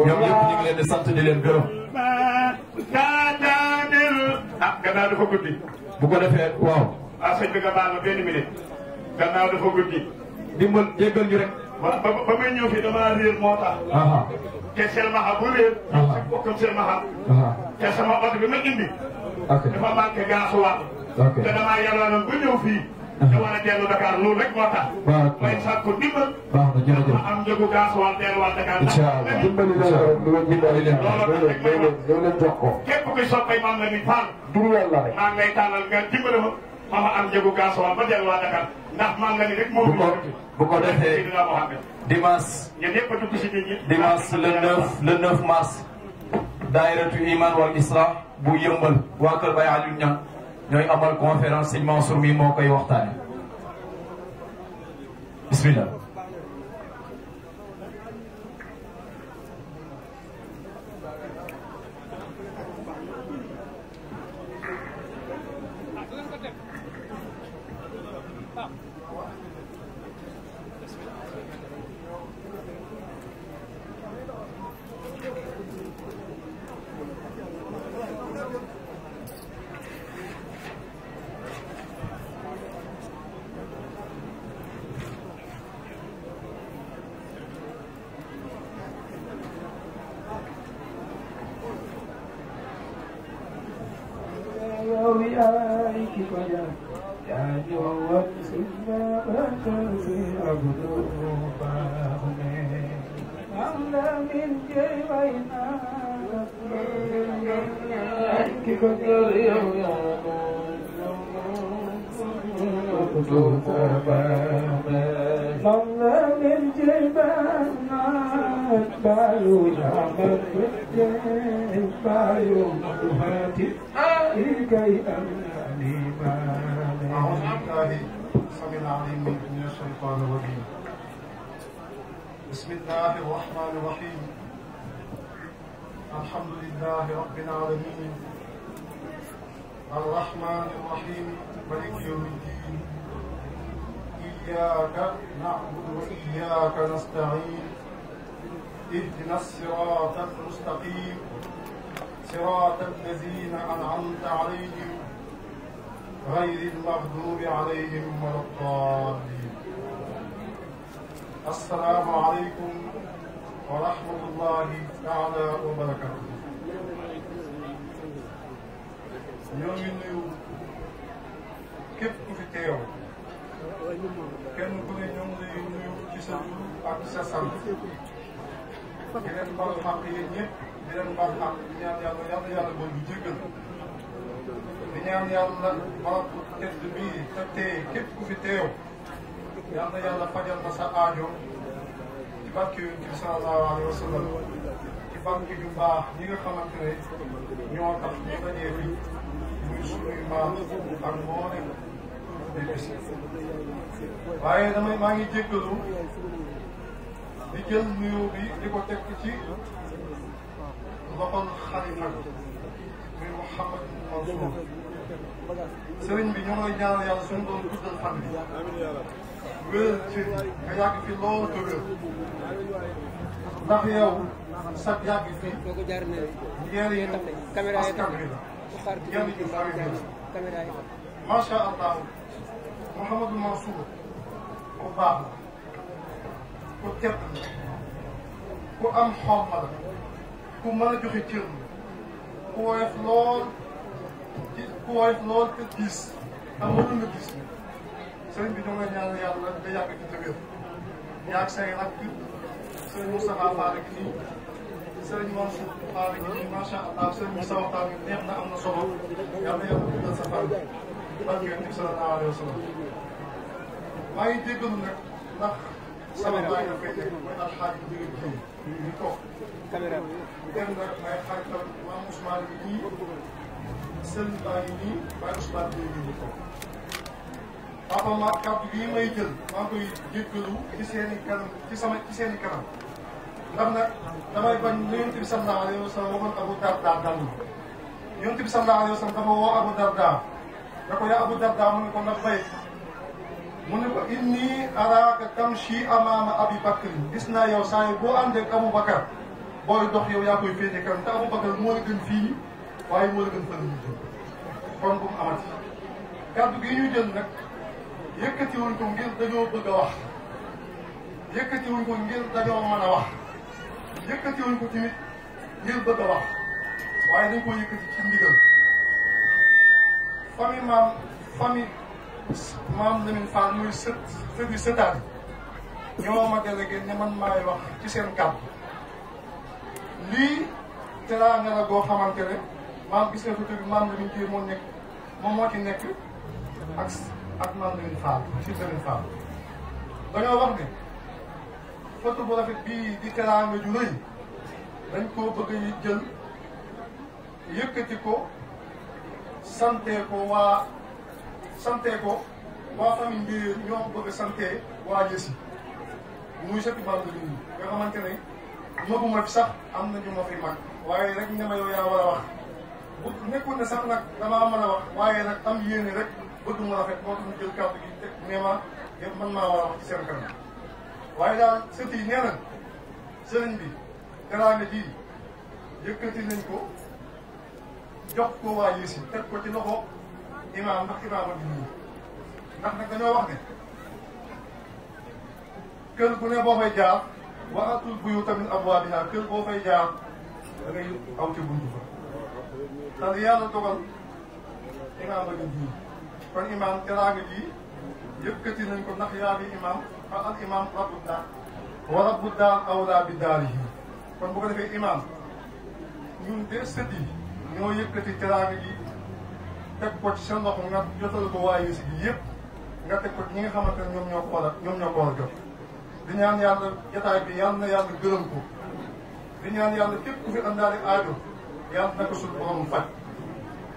ñoom ñëpp ñu ngi leen di sant di leen gërëm. ah gannaaw dafa guddi. bu ko defee waaw. ah sëñ bi nga baal ma benn minute. gannaaw dafa guddi. dimbal jéggal ñu rek. ba may ñëw fii damaa réer moo tax. te selmaxa bu réer. ak bokkam selmaxa. te sama oto bi ma indi. dafa manqué gaasuwaat. te damaa yalwaanoon ba ñëw fii. te war a dellu Dakar loolu rek moo tax. may sàkku dimbal. baax na jërëjëf ma am njëgu gaasuwaat delluwaat Dakar. incha allah dimbali leen loolu jox ko. képp kuy soppay maam la ni Fall. maa ngi lay tànnal nga dimbali ma ma am njëgu gaasuwaat ba delluwaat Dakar ndax maam la ni rek moo. bu ko defee dimanche le 9 mars daayiratu iman wal islah bu yëmbal waa kër Baye Aliou Niang ñooy amal conférence sëñ Mansour mi moo koy waxtaane bismillah بسم الله الرحمن الرحيم الحمد لله رب العالمين الرحمن الرحيم مالك يوم الدين إياك نعبد وإياك نستعين اهدنا الصراط المستقيم صراط الذين أنعمت عليهم غير المغضوب عليهم ولا الضالين السلام عليكم ورحمة الله تعالى وبركاته. ñoo ngi nuyu képp ku fi teew kenn ku ne ñoo ngi lay nuyu ci sa tur ak sa sant di leen baal xaq yéen ñëpp di leen baal xaq di ñaan yàlla yàlla booy bu jéggal di ñaan yàlla barab bu tedd bii te tey képp ku fi teew yàlla yàlla fajal na sa aajo ci barke Yonent bi sallallahu alayhi wa sallam ci barke yu baax ñi nga xamante ne ñoo tax ñu dajee fi muy sunuy maam ak moo nekk di bis waaye maa ngi jéggalu di jël nuyoo bi di ko teg ci loxol xalifa muy Mouhamed Mansour sëriñ bi ñu ngi ñaanal yàlla suñu doon guddal fan bi wér ci nga yàgg fi lool te wér ndax yow sa yàgg fi njëriñu askan bi la njëriñu famille bi la macha allah Mouhamadou Mansour ku baax la ku tedd la ku am xorma la ku mën a joxe cër la ku woyof lool te diis am na lu nga gis sëriñ bi ñoo ngi ñaan yàlla nga yàgg ci tëgër yaag say rakk sëriñ Moustapha Fall ak nii sëriñ Mansour Fall ak nii macha allah sëriñ Moussa waxtaan bi neex na am na solo yàlla yàlla guddal sa fan barke Yonent bi sallallahu alayhi wa sallam maa ngi jéggalu nag ndax sama baay dafay nekk mooy alxaaji bu jóge ñu ngi toog caméra bi dem nag may xaritam maam Ousmane bi nii sëriñ baa ngi nii Baye Ousmane bi ñu ngi toog papa ma kàddu bii may jël maa ngi koy jéggalu ci seen i kanam ci seen i kanam ndax nag damay bañ lu Yonent bi sallallahu alayhi wa sallam waxoon Abu Darda dal na Yonent bi sallallahu alayhi wa sallam dafa woo Abu Darda da ko yaa Abu Darda mu ne ko ndax bay mu ne ko inni araaka tamshi amaama Abi Bakr gis naa yow saa yi boo àndee ak Abu Bakar booy dox yow yaa koy féete kanam te Abu Bakar moo la gën fii waaye moo la gën fële ñu jëm kon bu mu amati kàddu gi ñu jël nag yëkkatiwuñ ko ngir dañoo bëgg a wax yëkkatiwuñ ko ngir dañoo mën a wax yëkkatiwuñ ko tamit ngir bëgg a wax waaye dañ ko yëkkati ci ndigal famille maam Lamine Fall muy sëti sëtaat ñoo ma délégué ne man maay wax ci seen kàddu lii teraanga la goo xamante ne maam gis nga ko tudd maam Lamine Dieng moo nekk moom moo ci nekk ak maam Lamine Fall ci Lamine Fall dañoo wax ne photo bu rafet bii di teraanga ju rëy dañ koo bëgg yi jël yëkkati ko sante ko waa famille Mbir ñoo ko bëgg a sante waa Yësi muy sëti maam Lamine nga xamante ne maguma fi sax am na ñu ma fi mag waaye rek ne ma yow yaa war a wax bu nekkul ne sax nag damaa mën a wax waaye nag am yéene rek bëgg mu rafet moo tax ñu jël kàddu gi teg nee ma man maa war a wax ci seen kanam waaye daal sët yi nee na sëriñ bi teraanga ji yëkkati nañ ko jox ko waa Yësi teg ko ci loxo imaam ndax imaam a nii ndax nag dañoo wax ne kër gu ne boo fay jaar wa atul buyu tamit abwaabihaa kër boo fay jaar da ngay aw ci buntu fa te li yàlla dogal imaam a nii kon imaam teraanga ji yëkkati nañ ko ndax yaa bi imaam al imaam rabbu daar wa rabbu daar awlaa bi daarihi kon bu ko defee imaam ñun de sët yi ñoo yëkkati teraanga ji teg ko ci seen loxo nga jotal ko waa Yësi gi yëpp nga teg ko ci ñi nga xamante ne ñoom ñoo ko war a jot di ñaan yàlla jotaay bi yàlla na yàlla gërëm ko di ñaan yàlla képp ku fi àndaale aajo yàlla na ko suñu borom faj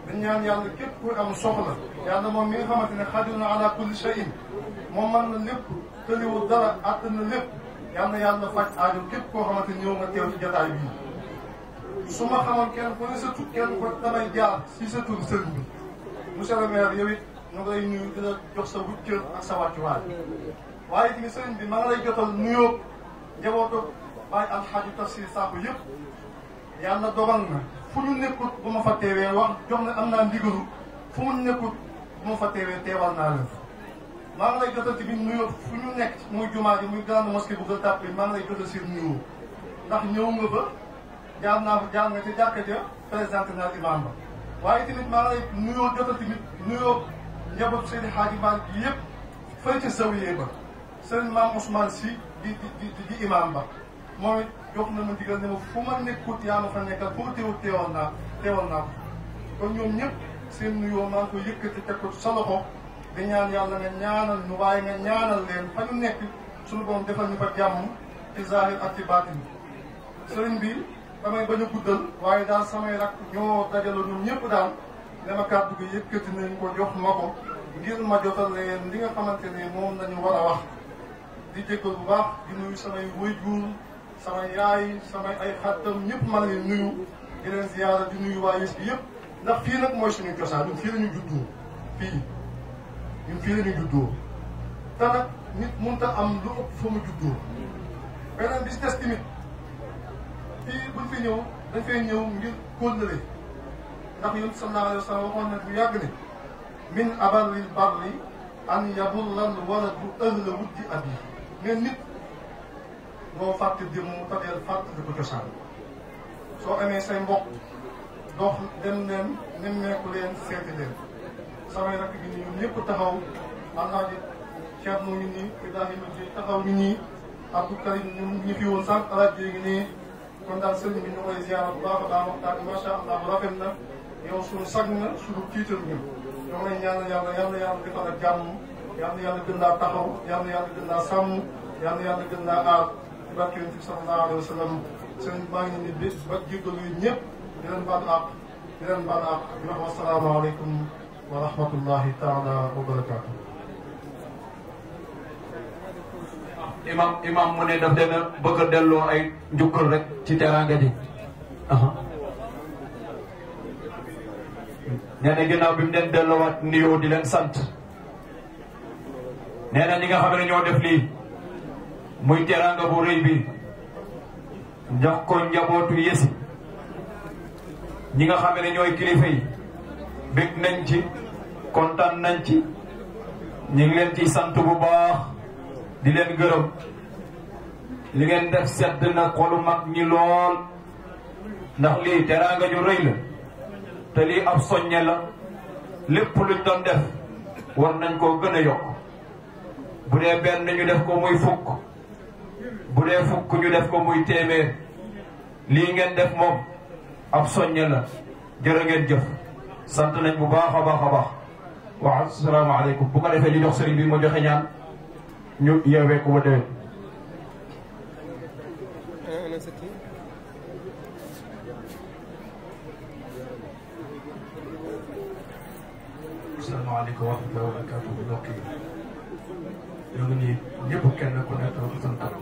di ñaan yàlla képp ku am soxla yàlla moom mi nga xamante ne xadirun ala kulli shay'in moom mën na lépp tëliwul dara àttan na lépp yàlla na yàlla faj aajo képp koo xamante ni ñëw nga teew ci jotaay bii su ma xamoon kenn ku ne sa tur kenn ko damay jaar si sa tur sëriñ bi monsieur le maire yow it ñu ngi lay nuyu di la jox sa wut cër ak sa wàccuwaay waaye tamit sëriñ bi ma nga lay jotal nuyoo njabootu Baay Alxaaji Tafsir Sakho yëpp yàlla dogal na fu ñu nekkut bu ma fa teewee wax jox na am naa ndigalu fu mu nekkut bu ma fa teewee teewal naa leen maa ngi lay jotal tamit nuyoo fu ñu nekk muy jumaa ji muy grande mosquée bu Gueule Tapée maa ngi lay jotal seen nuyoo ndax ñëw nga fa jaar nga ca jàkka ja présenté naa imam ba waaye tamit maa ngi lay nuyoo jotal tamit nuyoo njabootu Seydi Hadji Malick gi yëpp fële ca Zawiya ba sëriñ maam Ousmane Sy di imam ba moom it jox na ma digal ne ma fu ma nekkut yaa ma fa nekkal foo teewal naa ko kon ñoom ñëpp seen nuyoo maa ngi koy yëkkati teg ko sa loxo di ñaan yàlla nga ñaanal ñu waaye nga ñaanal leen fa ñu nekk suñu borom defal ñu fa jàmm ci zahir ak ci baatin sëriñ bi damay bañ a guddal waaye daal samay rak ñoo dajaloo ñoom ñëpp daal dama kàddu gi yëkkati nañ ko jox ma ko ngir ma jotal leen li nga xamante ne moom lañu war a wax di jéggal bu baax di nuyu samay waajur samay yaay samay ay xaritam ñëpp ma leen nuyu di leen ziyaara di nuyu waa Yësi bi yëpp ndax fii nag mooy suñu cosaan ñun fii la ñu juddoo ñun fii la ñu juddoo te nag nit mënut a am lu ëpp fa mu juddoo beneen bi si des tamit fii buñ fi ñëw dañ fay ñëw ngir kóllëre ndax yonent sallallahu alayhi wa sallam waxoon na bu yàgg ne min abarril barri an yabullal waladu ahla wuddi abi mais nit boo fàtte démb mu tabeel fàtte ko cosaan soo amee say mbokk dox dem leen nemmeeku leen seeti leen samay rakk gi nii ñëpp taxaw alaaji Thierno ngi nii Ibrahima ji taxaw ngi nii Abdou Karim ñu fi woon sànq alaaji ngi nii kon daal sëriñ bi ñu koy ziyaara bu baax a baax waxtaan bi macha allah bu rafet na yow suñu sag na suñu tiital ñu ñoo ngi lay ñaanal yàlla defal ak jàmm yàlla gën laa taxaw yàlla gën laa sàmm yàlla gën laa aar barke Yonent bi sallallahu alayhi wa sallam sëriñ maa ngi leen di ba jéggalu ñëpp di leen baal àq di leen baal àq di wax wasalaamaaleykum wa rahmatullahi taala wa barakaatu. imam mu ne daf dana bëgg a delloo ay njukkal rek ci teraanga ji. nee na ginnaaw bi mu leen delloowaat nuyoo di leen sant. nee na ñi nga xam ne ñoo def lii muy teraanga bu rëy bi jox ko njabootu Yesi ñi nga xam ne ñooy kilifa yi bég nañ ci kontaan nañ ci ñu ngi leen ciy sant bu baax di leen gërëm li ngeen def sedd na xolu mag ñi lool ndax lii teraanga ju rëy la te lii ab soññe la lépp luñ doon def war nañ koo gën a yokk bu dee benn ñu def ko muy fukk bu dee fukk ñu def ko muy téeméer lii ngeen def moom ab soññe la jërë ngeen jëf sant nañ bu baax a baax a baax waaw asalaamaaleykum bu ko defee ñu jox sëriñ bi mu joxe ñaan ñu yeewee ko ba déwén. asalaamaaleykum wa rahmatulah wa barakaatu mbokk yi ñoo ngi nii ñëpp kenn ku nekk ko santam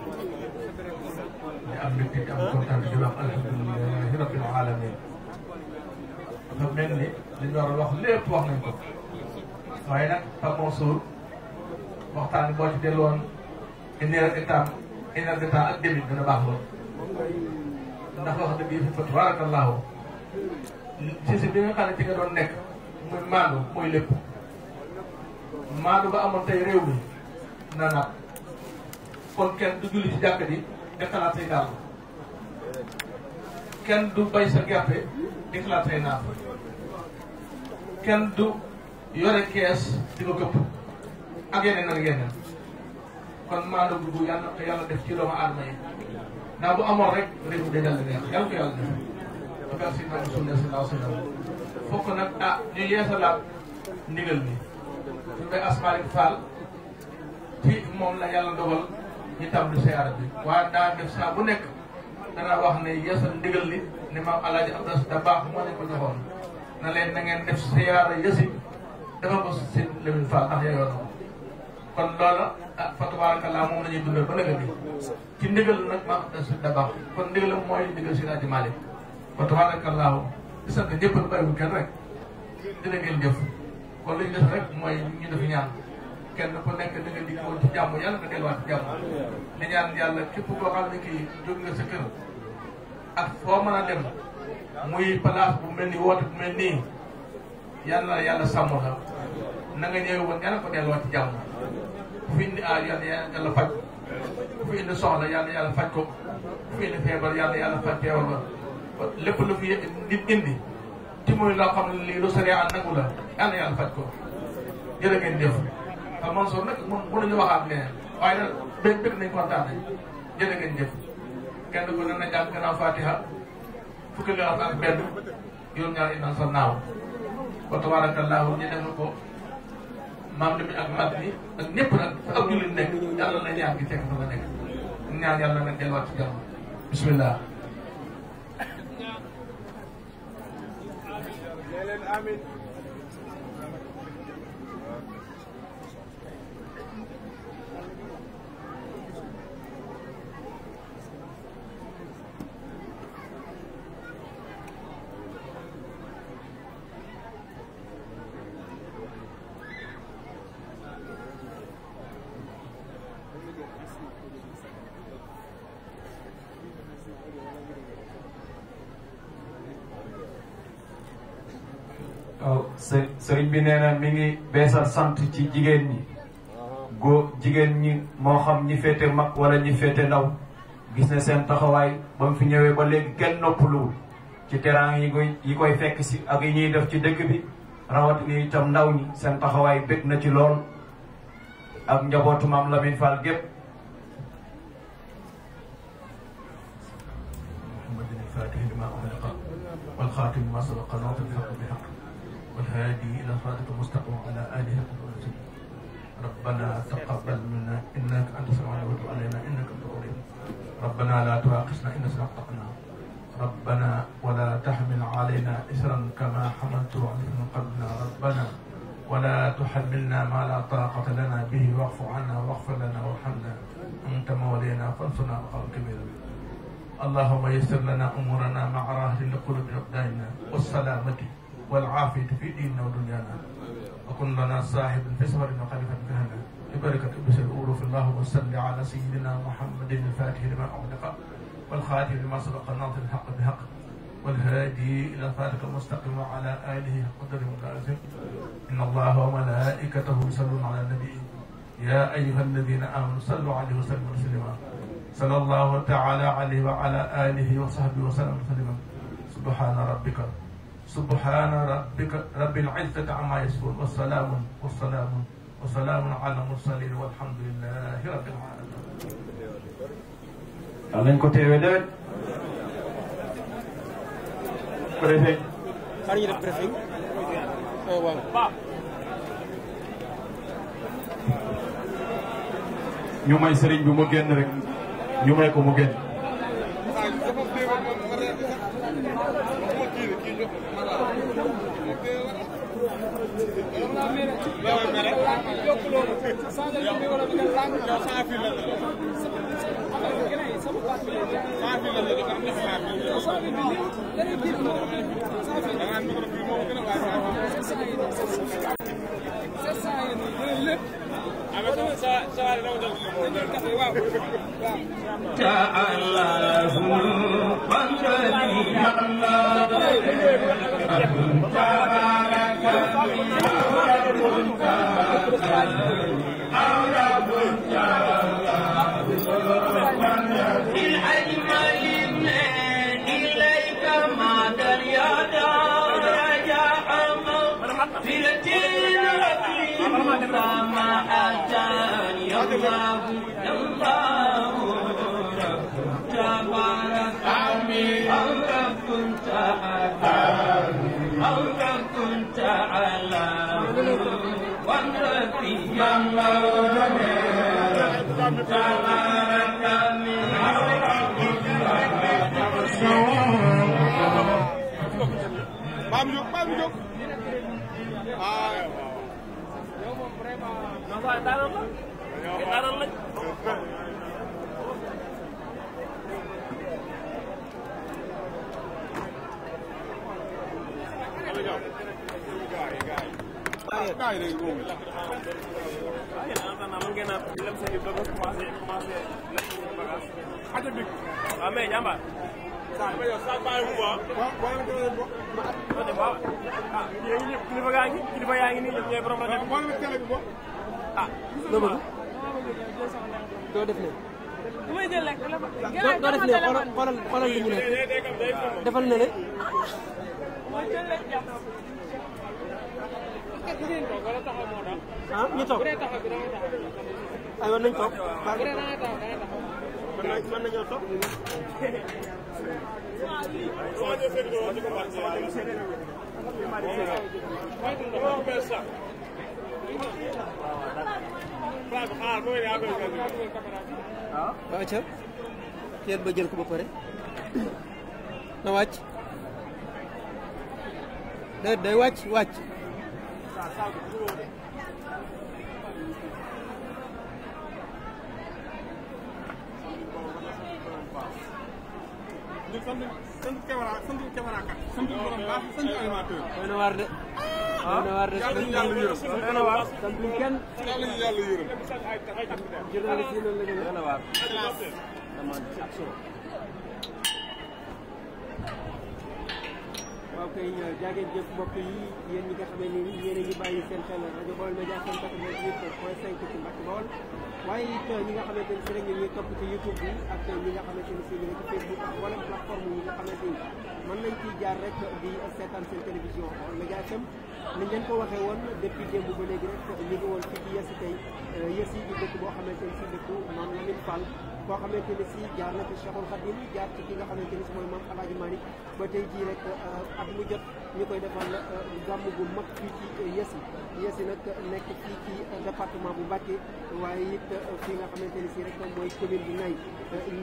di am mbégte di am kontaan di wax alhamdulilahi rabbil alamin dafa mel ni li ñu war a wax lépp wax nañ ko waaye nag Pape Mansour waxtaan bi boo ci delluwoon une heure de temps ak demi dina baax lool ndax wax dëgg yi fa tabarakallahu si bi nga xam ne ci nga doon nekk muy maandu mooy lépp maandu ba amoon tey réew mi na naat kon kenn du julli ci jàkka ji di xalaat say daal kenn du bay sa gerte di xalaat say naaf kenn du yore kees di ko këpp ak yeneen ak yeneen kon maandu bu yàlla ko yàlla def ci doomu aadama yi ndax bu amoon rek réew mi day dal di neex yàlla ko yàlla def merci naa Rasulullah sallallahu alayhi wa sallam fokk nag ñu yeesalaat ndigal bi su koy Asmalik Fall ci moom la yàlla dogal ñu tàmbali siyaara bi waaye daa def saa bu nekk danaa wax ne yeesal ndigal li ne maam Alaaji Abdas da baax moo leen ko joxoon na leen na ngeen def siyaara yësi dafa ko seen Lamine Fall ndax yeyoo na kon loola fa tabarakallah moom la ñuy dundal ba nëgë bi ci ndigal nag maam Abdas da baax kon ndigalam mooy ndigal si Alaaji Malik fa tabarakallahu di sant ñëpp bàyyiwul kenn rek dina ngeen jëf kon li ñu def rek mooy ñu def ñaan kenn ku nekk da nga dikkoon ci jàmm yàlla nga delluwaat ci jàmm di ñaan yàlla képp koo xam ne kii jóg nga sa kër ak foo mën a dem muy place bu mel ni woote bu mel nii yàlla na yàlla sàmm la na nga ñëw woon yàlla ko delluwaat ci jàmm ku fi indi aaj yàlla faj ku fi indi soxla yàlla faj ko ku fi indi feebar yàlla faj feebar ba lépp lu fi nit indi ci muy loo xam ne lii lu sariya nangu la yàlla faj ko jërë ngeen jëf waaw Mansour nag mënuñu waxaat leneen waaye nag bëgg nañ kontaan nañ jërë ngeen jëf kenn ku ne na jàng gannaaw Fatiha fukki nga ak benn juróom-ñaar inna sa naaw wa tabarakallahu ñu def ko maam li mi ak mat mi ak ñëpp nag fa ak jullit nekk yàlla na ñaan gi fekk fa nga nekk ñaan yàlla nga delluwaat ci jàmm bismillah Amin. waaw sëriñ bi nee na mi ngi beesal sant ci jigéen ñi jigéen ñi moo xam ñi féete mag wala ñi féete ndaw gis ne seen taxawaay ba mu fi ñëwee ba léegi kenn noppaluwul ci terrain yi koy fekk si ak yi ñuy def ci dëkk bi rawatina itam ndaw ñi seen taxawaay bég na ci lool ak njabootu maam Lamine Fall gépp والخاتم ما سبق ناطق الحق بحق والهادي الى صراطك المستقيم على اله وصحبه ربنا تقبل منا انك انت السميع العليم وتب علينا انك انت الغفور ربنا لا تؤاخذنا إن نسينا أخطأنا ربنا ولا تحمل علينا إسرا كما حملته على من قبلنا ربنا ولا تحملنا ما لا طاقة لنا به واعف عنا واغفر لنا وارحمنا أنت مولينا فانصرنا على القوم الكافرين اللهم يسر لنا أمورنا مع راحة لقلوب أبداننا والسلامة والعافية في ديننا ودنيانا وكن لنا صاحبا في سفر وخليفة فينا ببركة ابن الأولو في الله وصل على سيدنا محمد الفاتح لما أغلق والخاتم لما سبق الناصر الحق بحق والهادي إلى صراطك المستقيم وعلى آله قدر مقدسه إن الله وملائكته يصلون على النبي يا أيها الذين آمنوا صلوا عليه وسلموا تسليما صلى الله تعالى عليه وعلى آله وصحبه وسلم تسليما سبحان ربك رب العزة عما يصفون والسلام على المرسلين والحمد لله رب العالمين. Alain ko teewee déwén. Préfet. xar ñu def préfet. waaw. ñu may sëriñ bi mu génn rek ñu may ko mu génn. doo def lee doo def lee xoolal li ñu ne defal na le ah ñu toog aywa nañ toog mën nañoo toog waaw ca teel ba jël ko ba pare na wàcc day wàcc sant camara kat sant borom baax sant animateur doy na waar de yàlla ñu yàlla yërëm doy na waar sant ñu kenn yàlla ñu yàlla yërëm journaliste yi noonu la doy na waar waaw kay jaageen jëf mbokk yi yéen ñi nga xam ne ni yéen a ngi bàyyi seen xel rajo Baol Média 88.5 ci Mbacke Baol waaye it ñi nga xamante ni si rek ñu ngi topp ci YouTube bi ak ñi nga xamante ni si ñu ngi ci Facebook ak wala plateforme yi nga xamante ni mën nañ ciy jaar rek di seetaan seen télévision Baol Média FM ni leen ko waxee woon depuis démb ba léegi rek ñu ngi woon fii ci Yessi tey Yessi di dëkk boo xamante ni si dëkk Mame Lamine Fall koo xamante ne si jaar na ci Cheikhul Khadim jaar ci ki nga xamante ne si mooy Maam Alaaji Malick ba tey jii rek at mu jot ñu koy defal gàmm gu mag fii ci Yessi nag nekk fii ci département bu Mbacké waaye it fii nga xamante ne si rek mooy commune bu Ngay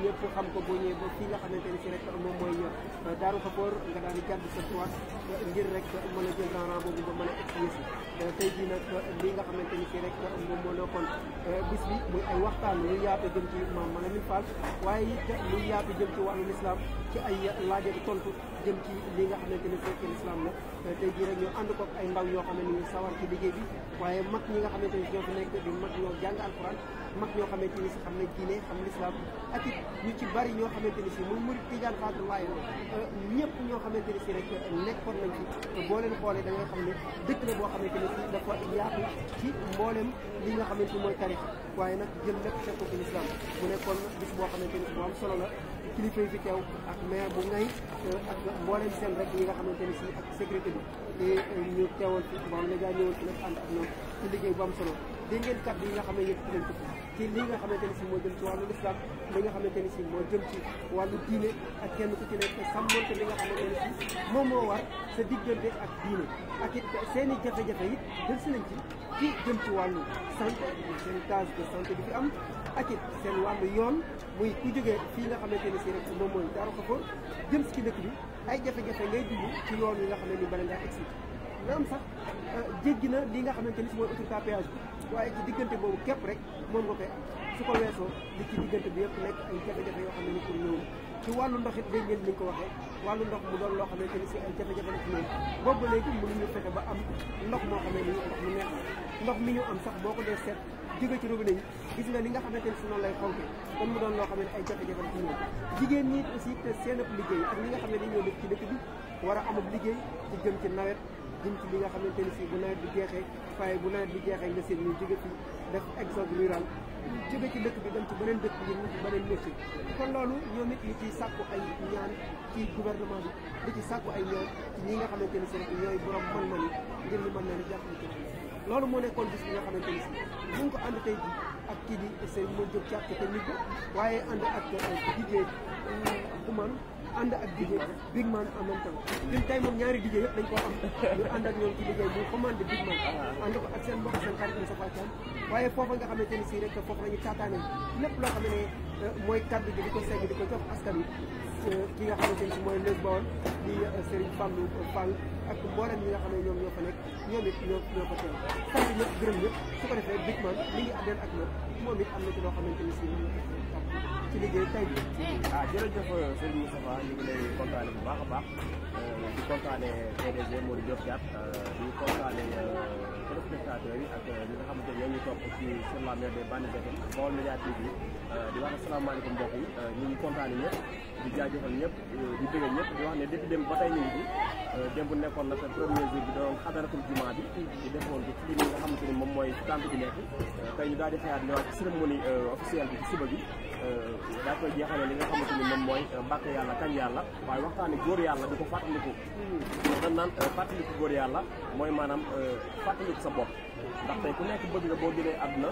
ñëpp xam ko boo ñëwee ba fii nga xamante ne si rek moom mooy Daaru Xafoor nga daal di jàdd sa droite ngir rek mën a jël rang boobu ba mën a egg Yessi tey jii nag li nga xamante ni si rek moom moo nekkoon bis bi muy ay waxtaan luy yaatu jëm ci Maam Malamine Fall waaye it luy yaatu jëm ci wàllu lislaam ci ay laaje di tontu jëm ci li nga xamante ni fekk lislaam la tey jii rek ñu ànd ko ay ndaw yoo xam ne ñu sawar ci liggéey bi waaye mag ñi nga xamante ni si ñoo fi nekk di mag ñoo jàng alxuraan mag ñoo xamante ni si xam ne diine xam lislaam ak it ñu ci bari ñoo xamante ni si muy murid tijaan xaadir waaye ñëpp ñoo xamante ni si rek nekkoon nañ ci boo leen xoolee da ngay xam ne dëkk la boo xamante ni si dafa yaatu ci mboolem li nga xamante ni mooy tarix waaye nag jël lépp fekk ko ci lislaam mu nekkoon bis boo xamante ni si bu am solo la kilifa yi fi teew ak maire bu Ngay ak mboolem seen rek yi nga xamante ni si ak sécurité bi te ñu teewoon fi bon léegi ñëwoon fi nag ànd ak ñoom ci liggéey bu am solo dégg ngeen kàddu yi nga xam ne yëpp nañ ko ci li nga xamante ni si moo jëm ci wàllu lislaam li nga xamante ni si moo jëm ci wàllu diine ak kenn ku ci nekk sàmmonte li nga xamante ni si moom moo war sa diggante ak diine ak it seen i jafe-jafe it jël si nañ ci jëm ci wàllu santé seen case de santé bi fi am ak it seen wàllu yoon muy ku jógee fii nga xamante ni si rek moom mooy Daaru Xafoor jëm si ci dëkk bi ay jafe-jafe ngay dund ci yoon yi nga xam ne ni bala ngaa egsi naam sax jéggi na li nga xamante ni si mooy autoroute à péage bi waaye ci diggante boobu képp rek moom nga koy am su ko weesoo li ci diggante bi yëpp nekk ay jafe-jafe yoo xam ne ni pour ñëw ci wàllu ndox it dégg ngeen ni nga ko waxee wàllu ndox mu doon loo xamante ni si ay jafe-jafe la ci ñoom boobu léegi mënuñu fexe ba am ndox moo xam ne ni ndox mu neex ndox mi ñu am sax boo ko dee seet jóge ci robinet yi gis nga li nga xamante ni si noonu lay xonke kon mu doon loo xam ne ay jafe-jafe la ci ñoom jigéen ñi aussi te seen ab liggéey ak ñi nga xam ne dañoo nekk ci dëkk bi war a amab liggéey ci jëm ci nawet jëm ci li nga xamante ni si bu nawet bi jeexee waaye bu nawet bi jeexee nga seen ñu jóge fi def exode rural jóge ci dëkk bi dem ci beneen dëkk ngir ñu ci beneen métier kon loolu ñoom it ñu ciy sàkku ay ñaan ci gouvernement bi di ci sàkku ay ñaan ci ñi nga xamante ni si rek ñooy borom man-man yi ngir ñu mën leen a jàppale ci loolu moo nekkoon bis bi nga xamante ni si ñu ngi ko ànd tey ji ak kii di Serigne moo jóg càpp te nit waaye ànd ak DJ Oumane ànd ak DJ Big Man en même temps ñun tey moom ñaari DJ yëpp dañ koo am ñu ànd ak ñoom ci liggéey muy commande Big Man ànd ko ak seen mbokk seen xarit Moustapha Thiam waaye foofa nga xamante ni si rek foofu la ñu taataane lépp loo xam ne mooy kaddu gi di ko segg di ko jox askan wi ki nga xamante ni si mooy Leuz Baol di Serigne Fallou Fall ak mboolem ñi nga xam ne ñoom ñoo fa nekk ñoom it ñoo fa teew sant ñëpp gërëm ñëpp su ko defee Big Man mi ngi àddeen ak ñoom moom it am na ci loo xamante ni si ci liggéey tay bi jërëjëf Serigne Moustapha ñu ngi lay kontaane bu baax a baax di kontaane PDG Modou Diop Thiat di kontaane téléspectateurs yi ak ñi nga xamante ne ñoo ñu topp ci sur la mer des Banlieue FM Baol Média TV di wax asalaamaaleykum mbokk yi ñu ngi kontaane ñëpp di jaajëfal ñëpp di bëgg ñëpp di wax ne depuis démb ba tey ñu ngi fi démb nekkoon na sa premier jour bi doon xadaratul jumaa bi di defoon ko ci li nga xamante ni moom mooy tànt bi nekk tey ñu daal di xëyaat ñëwaat ci cérémonie officielle bi ci suba bi daa koy jeexale li nga xamante ni moom mooy bàkk yàlla kañ yàlla waaye waxtaani góor yàlla di ko fàttaliku dañ naan fàttaliku góor yàlla mooy maanaam fàttaliku sa bopp ndax tey ku nekk bëgg nga boo génnee àdduna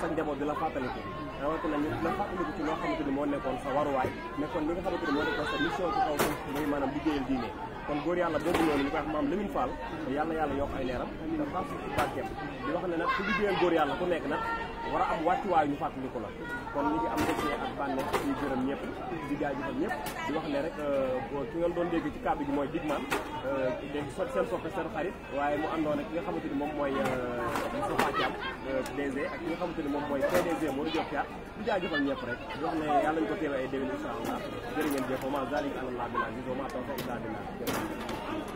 sa njaboot di la fàttaliku rawatina ñu la fàttaliku ci loo xamante ni moo nekkoon sa waruwaay nekkoon li nga xamante ni moo nekkoon sa mission ci kaw suuf muy maanaam liggéeyal diine kon góor yàlla boobu noonu ñu koy wax maam Lamine Fall yàlla yàlla yokk ay leeram te far si ci barkeem di wax ne nag ku liggéeyal góor yàlla ku nekk nag war a am wàccuwaay ñu fàttaliku la kon ñu ngi am mbégte ak bànneex di gërëm ñëpp di jaajëfal ñëpp di wax ne rek ki ngeen doon dégg ci kàddu gi mooy Big Man dégg seen soppe seen xarit waaye mu àndoon ak ki nga xamante ni moom mooy Moustapha Thiam DG ak ki nga xamante ni moom mooy PDG Modou Diop Thiat di jaajëfal ñëpp rek di wax ne yàlla ñu ko teewee ay déwén incha allah jërë ngeen jëf wa maa zaalika alallaahi bi aziiz wa maa tawfiiqi illaa billaah